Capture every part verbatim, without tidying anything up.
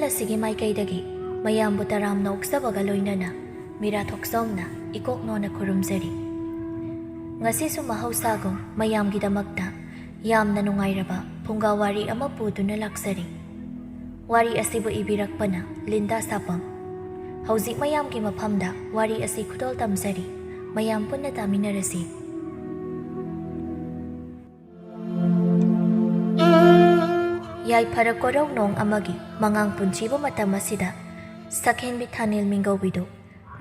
ꯑꯁꯤꯒꯤ ꯃꯥꯏꯀꯩꯗꯒꯤ ꯃꯌꯥꯝꯕꯨ ꯇꯔꯥꯝꯅ ꯑꯣꯛꯆꯕꯒ ꯂꯣꯏꯅꯅ ꯃꯤꯔꯥ ꯊꯣꯛꯆꯣꯝꯅ ꯏꯀꯣꯛ ꯅꯣꯟꯅ ꯈꯨꯔꯨꯝꯖꯔꯤ꯫ ꯉꯁꯤꯁꯨ ꯃꯍꯧꯁꯥꯒꯨꯝ ꯃꯌꯥꯝꯒꯤꯗꯃꯛꯇ ꯌꯥꯝꯅ ꯅꯨꯡꯉꯥꯏꯔꯕ ꯐꯨꯡꯒꯥ ꯋꯥꯔꯤ ꯑꯃ ꯄꯨꯗꯨꯅ ꯂꯥꯛꯆꯔꯤ꯫ ꯋꯥꯔꯤ ꯑꯁꯤꯕꯨ ꯏꯕꯤꯔꯛꯄꯅ ꯂꯤꯟꯗꯥ ꯁꯥꯄꯝ꯫ ꯍꯧꯖꯤꯛ ꯃꯌꯥꯝꯒꯤ ꯃꯐꯝꯗ ꯋꯥꯔꯤ ꯑꯁꯤ ꯈꯨꯗꯣꯜ ꯇꯝꯖꯔꯤ꯫ ꯃꯌꯥꯝ ꯄꯨꯟꯅ ꯇꯥꯃꯤꯟꯅꯔꯁꯤ꯫ ꯌꯥꯏꯐꯔ ꯀꯣꯔꯧ ꯅꯣꯡ ꯑꯃꯒꯤ ꯃꯉꯥꯡ ꯄꯨꯟꯁꯤꯕꯨ ꯃꯇꯝ ꯑꯁꯤꯗ ꯁꯛꯍꯦꯟꯕꯤ ꯊꯥꯅꯤꯜ ꯃꯤꯡꯒꯧꯕꯤꯗꯨ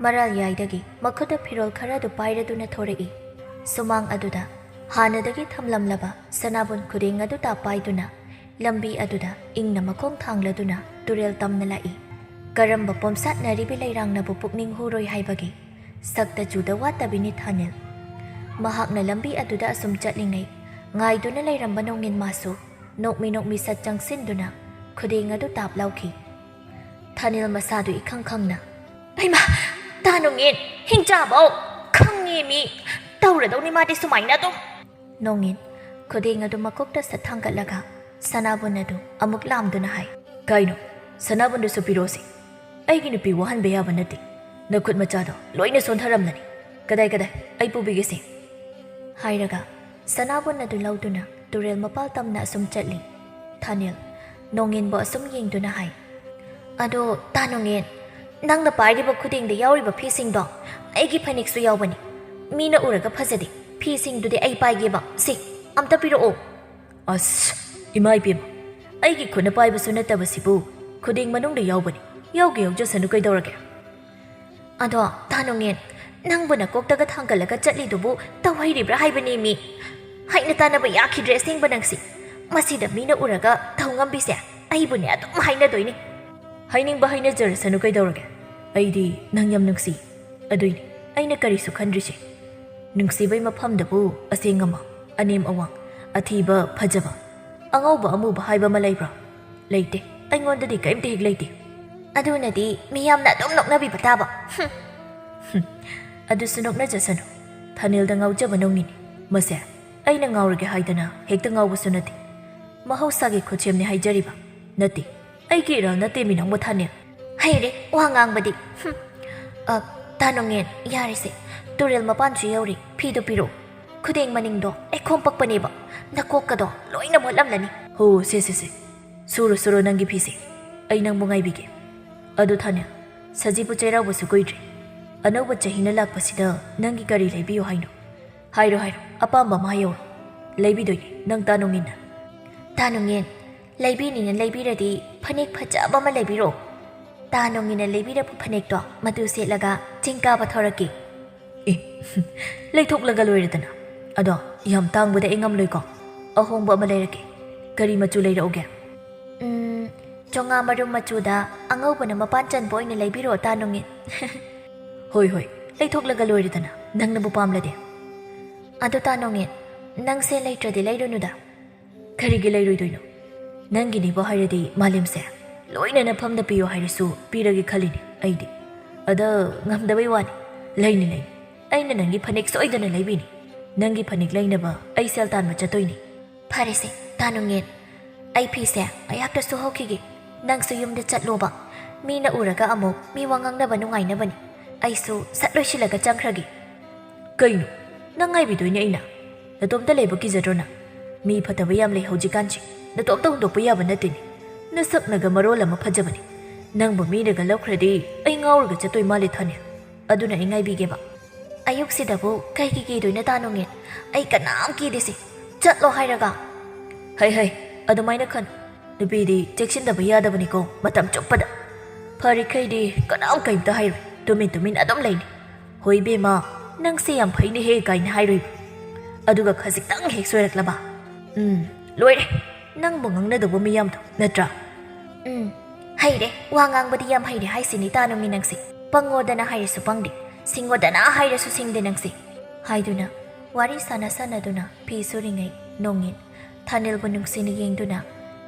ꯃꯔꯥꯜ ꯌꯥꯏꯗꯒꯤ ꯃꯈꯨꯠꯇ ꯐꯤꯔꯣꯜ ꯈꯔꯗꯨ ꯄꯥꯏꯔꯗꯨꯅ ꯊꯣꯔꯛꯏ꯫ ꯁꯨꯃꯥꯡ ꯑꯗꯨꯗ ꯍꯥꯟꯅꯗꯒꯤ ꯊꯝꯂꯝꯂꯕ ꯁꯅꯥꯕꯨꯟ ꯈꯨꯗꯦꯡ ꯑꯗꯨ ꯇꯥꯞ ꯄꯥꯏꯗꯨꯅ ꯂꯝꯕꯤ ꯑꯗꯨꯗ ꯏꯪꯅ ꯃꯈꯣꯡ ꯊꯥꯡꯂꯗꯨꯅ ꯇꯨꯔꯦꯜ ꯇꯝꯅ ꯂꯥꯛꯏ꯫ ꯀꯔꯝꯕ ꯄꯣꯝꯁꯥꯠꯅꯔꯤꯕꯤ ꯂꯩꯔꯥꯡꯅꯕꯨ ꯄꯨꯛꯅꯤꯡ ꯍꯨꯔꯣꯏ ꯍꯥꯏꯕꯒꯤ ꯁꯛꯇ ꯆꯨꯗ ꯋꯥꯠꯇꯕꯤꯅꯤ ꯊꯥꯅꯤꯜ꯫ ꯃꯍꯥꯛꯅ ꯂꯝꯕꯤ ꯑꯗꯨꯗ ꯑꯁꯨꯝ ꯆꯠꯂꯤꯉꯩ ꯉꯥꯏꯗꯨꯅ ꯂꯩꯔꯝꯕ ꯅꯣꯡꯉꯤꯟ ꯃꯥꯁꯨ ꯅꯣꯛꯃꯤ ꯅꯣꯛꯃꯤ ꯁꯠ ꯆꯪꯁꯤꯟꯗꯨꯅ ꯈꯨꯗꯦꯡ ꯑꯗꯨ ꯇꯥꯞ ꯂꯧꯈꯤ꯫ ꯊꯥꯅꯤꯜ ꯃꯁꯥꯗꯨ ꯏꯈꯪ ꯈꯪꯅ, "ꯍꯩꯃꯥ, ꯇꯥ ꯅꯣꯡꯉꯤꯟ, ꯍꯤꯡꯆꯥꯕꯧ, ꯈꯪꯉꯦ ꯃꯤ, ꯇꯧꯔꯗꯧꯅꯤ ꯃꯥꯗꯤ ꯁꯨꯃꯥꯏꯅ ꯑꯗꯨꯝ꯫" ꯅꯣꯡꯉꯤꯟ ꯈꯨꯗꯦꯡ ꯑꯗꯨ ꯃꯀꯣꯛꯇ ꯁꯠ ꯊꯥꯡꯒꯠꯂꯒ ꯁꯅꯥꯕꯨꯟ ꯑꯗꯨ ꯑꯃꯨꯛ ꯂꯥꯝꯗꯨꯅ ꯍꯥꯏ, "ꯀꯩꯅꯣ? ꯁꯅꯥꯕꯨꯟꯗꯨꯁꯨ ꯄꯤꯔꯛꯑꯣꯁꯤ꯫ ꯑꯩꯒꯤ ꯅꯨꯄꯤ ꯋꯥꯍꯟꯕ ꯌꯥꯕ ꯅꯠꯇꯦ꯫ ꯅꯈꯨꯠ ꯃꯆꯥꯗꯣ ꯂꯣꯏꯅ ꯁꯣꯟꯊꯔꯝꯂꯅꯤ꯫ ꯀꯗꯥꯏ, ꯀꯗꯥꯏ? ꯑꯩ ꯄꯨꯕꯤꯒꯦꯁꯦ꯫" ꯍꯥꯏꯔꯒ ꯁꯅꯥꯕꯨꯟ ꯑꯗꯨ ꯂꯧꯗꯨꯅ ꯇꯨꯔꯦꯜ ꯃꯄꯥꯜ ꯇꯝꯅ ꯑꯁꯨꯝ ꯆꯠꯂꯤ꯫ ꯊꯥꯅꯤꯜ ꯅꯣꯡꯉꯤꯟꯕꯨ ꯑꯁꯨꯝ ꯌꯦꯡꯗꯨꯅ ꯍꯥꯏ, "ꯑꯗꯣ ꯇꯥ ꯅꯣꯡꯉꯤꯟ, ꯅꯪꯅ ꯄꯥꯏꯔꯤꯕ ꯈꯨꯗꯦꯡꯗ ꯌꯥꯎꯔꯤꯕ ꯐꯤꯁꯤꯡꯗꯣ ꯑꯩꯒꯤ ꯐꯅꯦꯛꯁꯨ ꯌꯥꯎꯕꯅꯤ꯫ ꯃꯤꯅ ꯎꯔꯒ ꯐꯖꯗꯦ꯫ ꯐꯤꯁꯤꯡꯗꯨꯗꯤ ꯑꯩ ꯄꯥꯏꯒꯦꯕ꯫ ꯁꯤ, ꯑꯝꯇ ꯄꯤꯔꯛꯑꯣ꯫" "ꯑꯁ, ꯏꯃꯥ ꯏꯕꯦꯝꯃ, ꯑꯩꯒꯤ ꯈꯨꯠꯅ ꯄꯥꯏꯕꯁꯨ ꯅꯠꯇꯕꯁꯤꯕꯨ ꯈꯨꯗꯦꯡ ꯃꯅꯨꯡꯗ ꯌꯥꯎꯕꯅꯤ꯫ ꯌꯥꯎꯒꯦ ꯌꯥꯎꯖꯁꯅꯨ, ꯀꯩꯗꯧꯔꯒꯦ?" "ꯑꯗꯣ ꯇꯥ ꯅꯣꯡꯉꯤꯟ, ꯅꯪꯕꯨ ꯅꯀꯣꯛꯇꯒ ꯊꯥꯡꯒꯠꯂꯒ ꯆꯠꯂꯤꯗꯨꯕꯨ ꯇꯧꯍꯩꯔꯤꯕ꯭ꯔꯥ ꯍꯥꯏꯕꯅꯦ ꯃꯤ꯫ ꯍꯩꯅ ꯇꯥꯟꯅꯕ ꯌꯥꯈꯤꯗ꯭ꯔꯦ ꯑꯁꯦꯡꯕ ꯅꯪꯁꯤ꯫ ꯃꯁꯤꯗ ꯃꯤꯅ ꯎꯔꯒ ꯇꯧ ꯉꯝꯕꯤꯁꯦ ꯑꯩꯕꯨꯅꯦ ꯑꯗꯨꯝ ꯍꯥꯏꯅꯗꯣꯏꯅꯤ꯫" "ꯍꯥꯏꯅꯤꯡꯕ ꯍꯥꯏꯅꯖꯔꯁꯅꯨ, ꯀꯩꯗꯧꯔꯒꯦ? ꯑꯩꯗꯤ ꯅꯪ ꯌꯥꯝ ꯅꯨꯡꯁꯤ꯫ ꯑꯗꯨꯏꯅꯤ ꯑꯩꯅ ꯀꯔꯤꯁꯨ ꯈꯟꯗ꯭ꯔꯤꯁꯦ꯫ ꯅꯨꯡꯁꯤꯕꯩ ꯃꯐꯝꯗꯕꯨ ꯑꯁꯦꯡ ꯑꯃꯥꯡ, ꯑꯅꯦꯝ ꯑꯋꯥꯡ, ꯑꯊꯤꯕ ꯐꯖꯕ, ꯑꯉꯧꯕ ꯑꯃꯨꯕ ꯍꯥꯏꯕ ꯑꯃ ꯂꯩꯕ꯭ꯔꯣ? ꯂꯩꯇꯦ꯫ ꯑꯩꯉꯣꯟꯗꯗꯤ ꯀꯔꯤꯝꯇ ꯍꯦꯛ ꯂꯩꯇꯦ꯫" "ꯑꯗꯨꯅꯗꯤ ꯃꯤꯌꯥꯝꯅ ꯑꯗꯨꯝ ꯅꯣꯛꯅꯕꯤꯕ ꯇꯥꯕ꯫" "ꯍꯨꯝ꯫" "ꯍꯨꯝ, ꯑꯗꯨꯁꯨ ꯅꯣꯛꯅꯖꯁꯅꯨ꯫ ꯊꯥꯅꯤꯜꯗ ꯉꯥꯎꯖꯕ ꯅꯣꯡꯉꯤꯟꯅꯤ꯫ ꯃꯁꯦ ꯑꯩꯅ ꯉꯥꯎꯔꯒꯦ ꯍꯥꯏꯗꯅ ꯍꯦꯛꯇ ꯉꯥꯎꯕꯁꯨ ꯅꯠꯇꯦ꯫ ꯃꯍꯧꯁꯥꯒꯤ ꯈꯨꯠꯁꯦꯝꯅꯤ ꯍꯥꯏꯖꯔꯤꯕ ꯅꯠꯇꯦ꯫ ꯑꯩꯒꯤ ꯏꯔꯥꯜ ꯅꯠꯇꯦꯃꯤ ꯅꯪꯕꯨ, ꯊꯥꯅꯦꯜ꯫ ꯍꯩꯔꯦ ꯋꯥ ꯉꯥꯡꯕꯗꯤ꯫ ꯍꯨꯝ꯫ ꯑ, ꯇꯥ ꯅꯣꯡꯉꯦꯟ, ꯌꯥꯔꯦꯁꯦ꯫ ꯇꯨꯔꯦꯜ ꯃꯄꯥꯟꯁꯨ ꯌꯧꯔꯦ꯫ ꯐꯤꯗꯨ ꯄꯤꯔꯛꯎ꯫ ꯈꯨꯗꯦꯡ ꯃꯅꯤꯡꯗꯣ ꯂꯩꯈꯣꯝ ꯄꯛꯄꯅꯦꯕ꯫ ꯅꯀꯣꯛꯀꯗꯣ ꯂꯣꯏꯅ ꯃꯣꯠꯂꯝꯂꯅꯤ꯫ ꯍꯣ, ꯁꯦ, ꯁꯦ, ꯁꯦ꯫ ꯁꯨꯔꯣ, ꯁꯨꯔꯣ ꯅꯪꯒꯤ ꯐꯤꯁꯦ꯫ ꯑꯩ ꯅꯪꯕꯨ ꯉꯥꯏꯕꯤꯒꯦ꯫ ꯑꯗꯨ ꯊꯥꯅꯦꯜ, ꯁꯖꯤꯕꯨ ꯆꯩꯔꯥꯎꯕꯁꯨ ꯀꯨꯏꯗ꯭ꯔꯦ꯫ ꯑꯅꯧꯕ ꯆꯍꯤꯅ ꯂꯥꯛꯄꯁꯤꯗ ꯅꯪꯒꯤ ꯀꯔꯤ ꯂꯩꯕꯤꯌꯨ ꯍꯥꯏꯅꯣ? ꯍꯥꯏꯔꯣ, ꯍꯥꯏꯔꯣ, ꯑꯄꯥꯝꯕ ꯑꯃ ꯍꯥꯏꯌꯣ꯫ ꯂꯩꯕꯤꯗꯣꯏꯅꯦ, ꯅꯪ ꯇꯥ ꯅꯣꯡꯉꯦꯟꯅ꯫ ꯇꯥ ꯅꯣꯡꯉꯦꯟ, ꯂꯩꯕꯤꯅꯤꯅ ꯂꯩꯕꯤꯔꯗꯤ ꯐꯅꯦꯛ ꯐꯖꯕ ꯑꯃ ꯂꯩꯕꯤꯔꯣ꯫ ꯇꯥ ꯅꯣꯡꯉꯦꯟꯅ ꯂꯩꯕꯤꯔꯛꯄ ꯐꯅꯦꯛꯇꯣ ꯃꯗꯨ ꯁꯦꯠꯂꯒ ꯆꯤꯡ ꯀꯥꯕ ꯊꯧꯔꯛꯀꯦ꯫ ꯑꯦ, ꯂꯩꯊꯣꯛꯂꯒ ꯂꯣꯏꯔꯦꯗꯅ꯫ ꯑꯗꯣ ꯌꯥꯝ ꯇꯥꯡꯕꯗ ꯑꯩ ꯉꯝꯂꯣꯏꯀꯣ꯫ ꯑꯍꯣꯡꯕ ꯑꯃ ꯂꯩꯔꯛꯀꯦ꯫ ꯀꯔꯤ ꯃꯆꯨ ꯂꯩꯔꯛꯎꯒꯦ? ꯎꯝ, ꯆꯣꯉꯥ ꯃꯔꯨꯝ ꯃꯆꯨꯗ ꯑꯉꯧꯕꯅ ꯃꯄꯥꯟ ꯆꯟꯕ ꯑꯣꯏꯅ ꯂꯩꯕꯤꯔꯣ, ꯇꯥ ꯅꯣꯡꯉꯦꯟ꯫ ꯍꯣꯏ, ꯍꯣꯏ, ꯂꯩꯊꯣꯛꯂꯒ ꯂꯣꯏꯔꯦꯗꯅ, ꯅꯪꯅꯕꯨ ꯄꯥꯝꯂꯗꯤ꯫ ꯑꯗꯣ ꯇꯥ ꯅꯣꯡꯉꯦꯟ, ꯅꯪꯁꯦ ꯂꯩꯇ꯭ꯔꯗꯤ ꯂꯩꯔꯨꯅꯨꯗ꯫ ꯀꯔꯤꯒꯤ ꯂꯩꯔꯣꯏꯗꯣꯏꯅꯣ? ꯅꯪꯒꯤꯅꯦꯕꯨ ꯍꯥꯏꯔꯗꯤ ꯃꯥꯂꯦꯝꯁꯦ ꯂꯣꯏꯅ ꯅꯐꯝꯗ ꯄꯤꯌꯣ ꯍꯥꯏꯔꯁꯨ ꯄꯤꯔꯒꯦ ꯈꯜꯂꯤꯅꯦ ꯑꯩꯗꯤ꯫ ꯑꯗ ꯉꯝꯗꯕꯩ ꯋꯥꯅꯤ꯫ ꯂꯩꯅꯤ, ꯂꯩꯅꯤ꯫ ꯑꯩꯅ ꯅꯪꯒꯤ ꯐꯅꯦꯛ ꯁꯣꯏꯗꯅ ꯂꯩꯕꯤꯅꯤ꯫ ꯅꯪꯒꯤ ꯐꯅꯦꯛ ꯂꯩꯅꯕ ꯑꯩ ꯁꯦꯜ ꯇꯥꯟꯕ ꯆꯠꯇꯣꯏꯅꯤ꯫ ꯐꯔꯦꯁꯦ, ꯇꯥ ꯅꯣꯡꯉꯦꯟ꯫ ꯑꯩ ꯐꯤꯁꯦ ꯉꯥꯏꯍꯥꯛꯇ ꯁꯨꯍꯧꯈꯤꯒꯦ꯫ ꯅꯪꯁꯨ ꯌꯨꯝꯗ ꯆꯠꯂꯣꯕ꯫ ꯃꯤꯅ ꯎꯔꯒ ꯑꯃꯨꯛ ꯃꯤ ꯋꯥ ꯉꯥꯡꯅꯕ ꯅꯨꯡꯉꯥꯏꯅꯕꯅꯤ꯫ ꯑꯩꯁꯨ ꯁꯠ ꯂꯣꯏꯁꯤꯜꯂꯒ ꯆꯪꯈ꯭ꯔꯒꯦ꯫ ꯀꯩꯅꯣ? ꯅꯪ ꯉꯥꯏꯕꯤꯗꯣꯏꯅꯦ ꯑꯩꯅ? ꯅꯇꯣꯝꯇ ꯂꯩꯕ ꯀꯤꯖꯗ꯭ꯔꯣ ꯅꯪ? ꯃꯤ ꯐꯠꯇꯕ ꯌꯥꯝ ꯂꯩ ꯍꯧꯖꯤꯛꯀꯥꯟꯁꯦ꯫ ꯅꯇꯣꯝꯇ ꯍꯨꯟꯗꯣꯛꯄ ꯌꯥꯕ ꯅꯠꯇꯦꯅꯦ꯫ ꯅꯁꯛꯅꯒ ꯃꯔꯣꯜ ꯑꯃ ꯐꯖꯕꯅꯦ꯫ ꯅꯪꯕꯨ ꯃꯤꯅꯒ ꯂꯧꯈ꯭ꯔꯗꯤ ꯑꯩ ꯉꯥꯎꯔꯒ ꯆꯠꯇꯣꯏ ꯃꯥꯜꯂꯦ ꯊꯥꯅꯦꯜ꯫ ꯑꯗꯨꯅ ꯑꯩ ꯉꯥꯏꯕꯤꯒꯦꯕ꯫ ꯑꯌꯨꯛꯁꯤꯗꯕꯨ ꯀꯩꯒꯤ ꯀꯤꯗꯣꯏꯅꯣ ꯇꯥ ꯅꯣꯡꯉꯦꯟ? ꯑꯩ ꯀꯅꯥꯝ ꯀꯤꯗꯦꯁꯦ꯫ ꯆꯠꯂꯣ ꯍꯥꯏꯔꯒ꯫ ꯍꯩ ꯍꯩ, ꯑꯗꯨꯃꯥꯏꯅ ꯈꯟ꯫ ꯅꯨꯄꯤꯗꯤ ꯆꯦꯛꯁꯤꯟꯗꯕ ꯌꯥꯗꯕꯅꯤꯀꯣ ꯃꯇꯝ ꯆꯨꯞꯄꯗ꯫ ꯐꯔꯤꯈꯩꯗꯤ ꯀꯅꯥꯝ ꯀꯩꯝꯇ ꯍꯥꯏꯔꯣꯏ, ꯇꯨꯃꯤꯟ ꯇꯨꯃꯤꯟ ꯑꯗꯨꯝ ꯂꯩꯅꯤ꯫ "ꯍꯣꯏ ꯏꯕꯦꯝꯃ, ꯅꯪꯁꯦ ꯌꯥꯝ ꯐꯩꯅꯦꯍꯦ" ꯀꯥꯏꯅ ꯍꯥꯏꯔꯣꯏꯕ꯫ ꯑꯗꯨꯒ ꯈꯖꯤꯛꯇꯪ ꯍꯦꯛ ꯁꯣꯏꯔꯛꯂꯕ, ꯎꯝ, ꯂꯣꯏꯔꯦ, ꯅꯪꯕꯨ ꯉꯥꯡꯅꯗꯧꯕ ꯃꯤꯌꯥꯝꯗꯣ, ꯅꯠꯇ꯭ꯔꯥ? ꯎꯝ, ꯍꯩꯔꯦ, ꯋꯥ ꯉꯥꯡꯕꯗꯤ ꯌꯥꯝ ꯍꯩꯔꯦ ꯍꯥꯏꯁꯤꯅꯤ ꯇꯥ ꯅꯣꯡꯉꯦꯟ ꯅꯪꯁꯦ꯫ ꯄꯪꯉꯣꯗꯅ ꯍꯥꯏꯔꯁꯨ ꯄꯪꯗꯦ, ꯁꯤꯡꯉꯣꯗꯅ ꯍꯥꯏꯔꯁꯨ ꯁꯤꯡꯗꯦ ꯅꯪꯁꯦ꯫ ꯍꯥꯏꯗꯨꯅ ꯋꯥꯔꯤ ꯁꯥꯟꯅ ꯁꯥꯟꯅꯗꯨꯅ ꯐꯤ ꯁꯨꯔꯤꯉꯩ ꯅꯣꯡꯉꯦꯟ ꯊꯥꯅꯦꯜꯕꯨ ꯅꯨꯡꯁꯤꯅ ꯌꯦꯡꯗꯨꯅ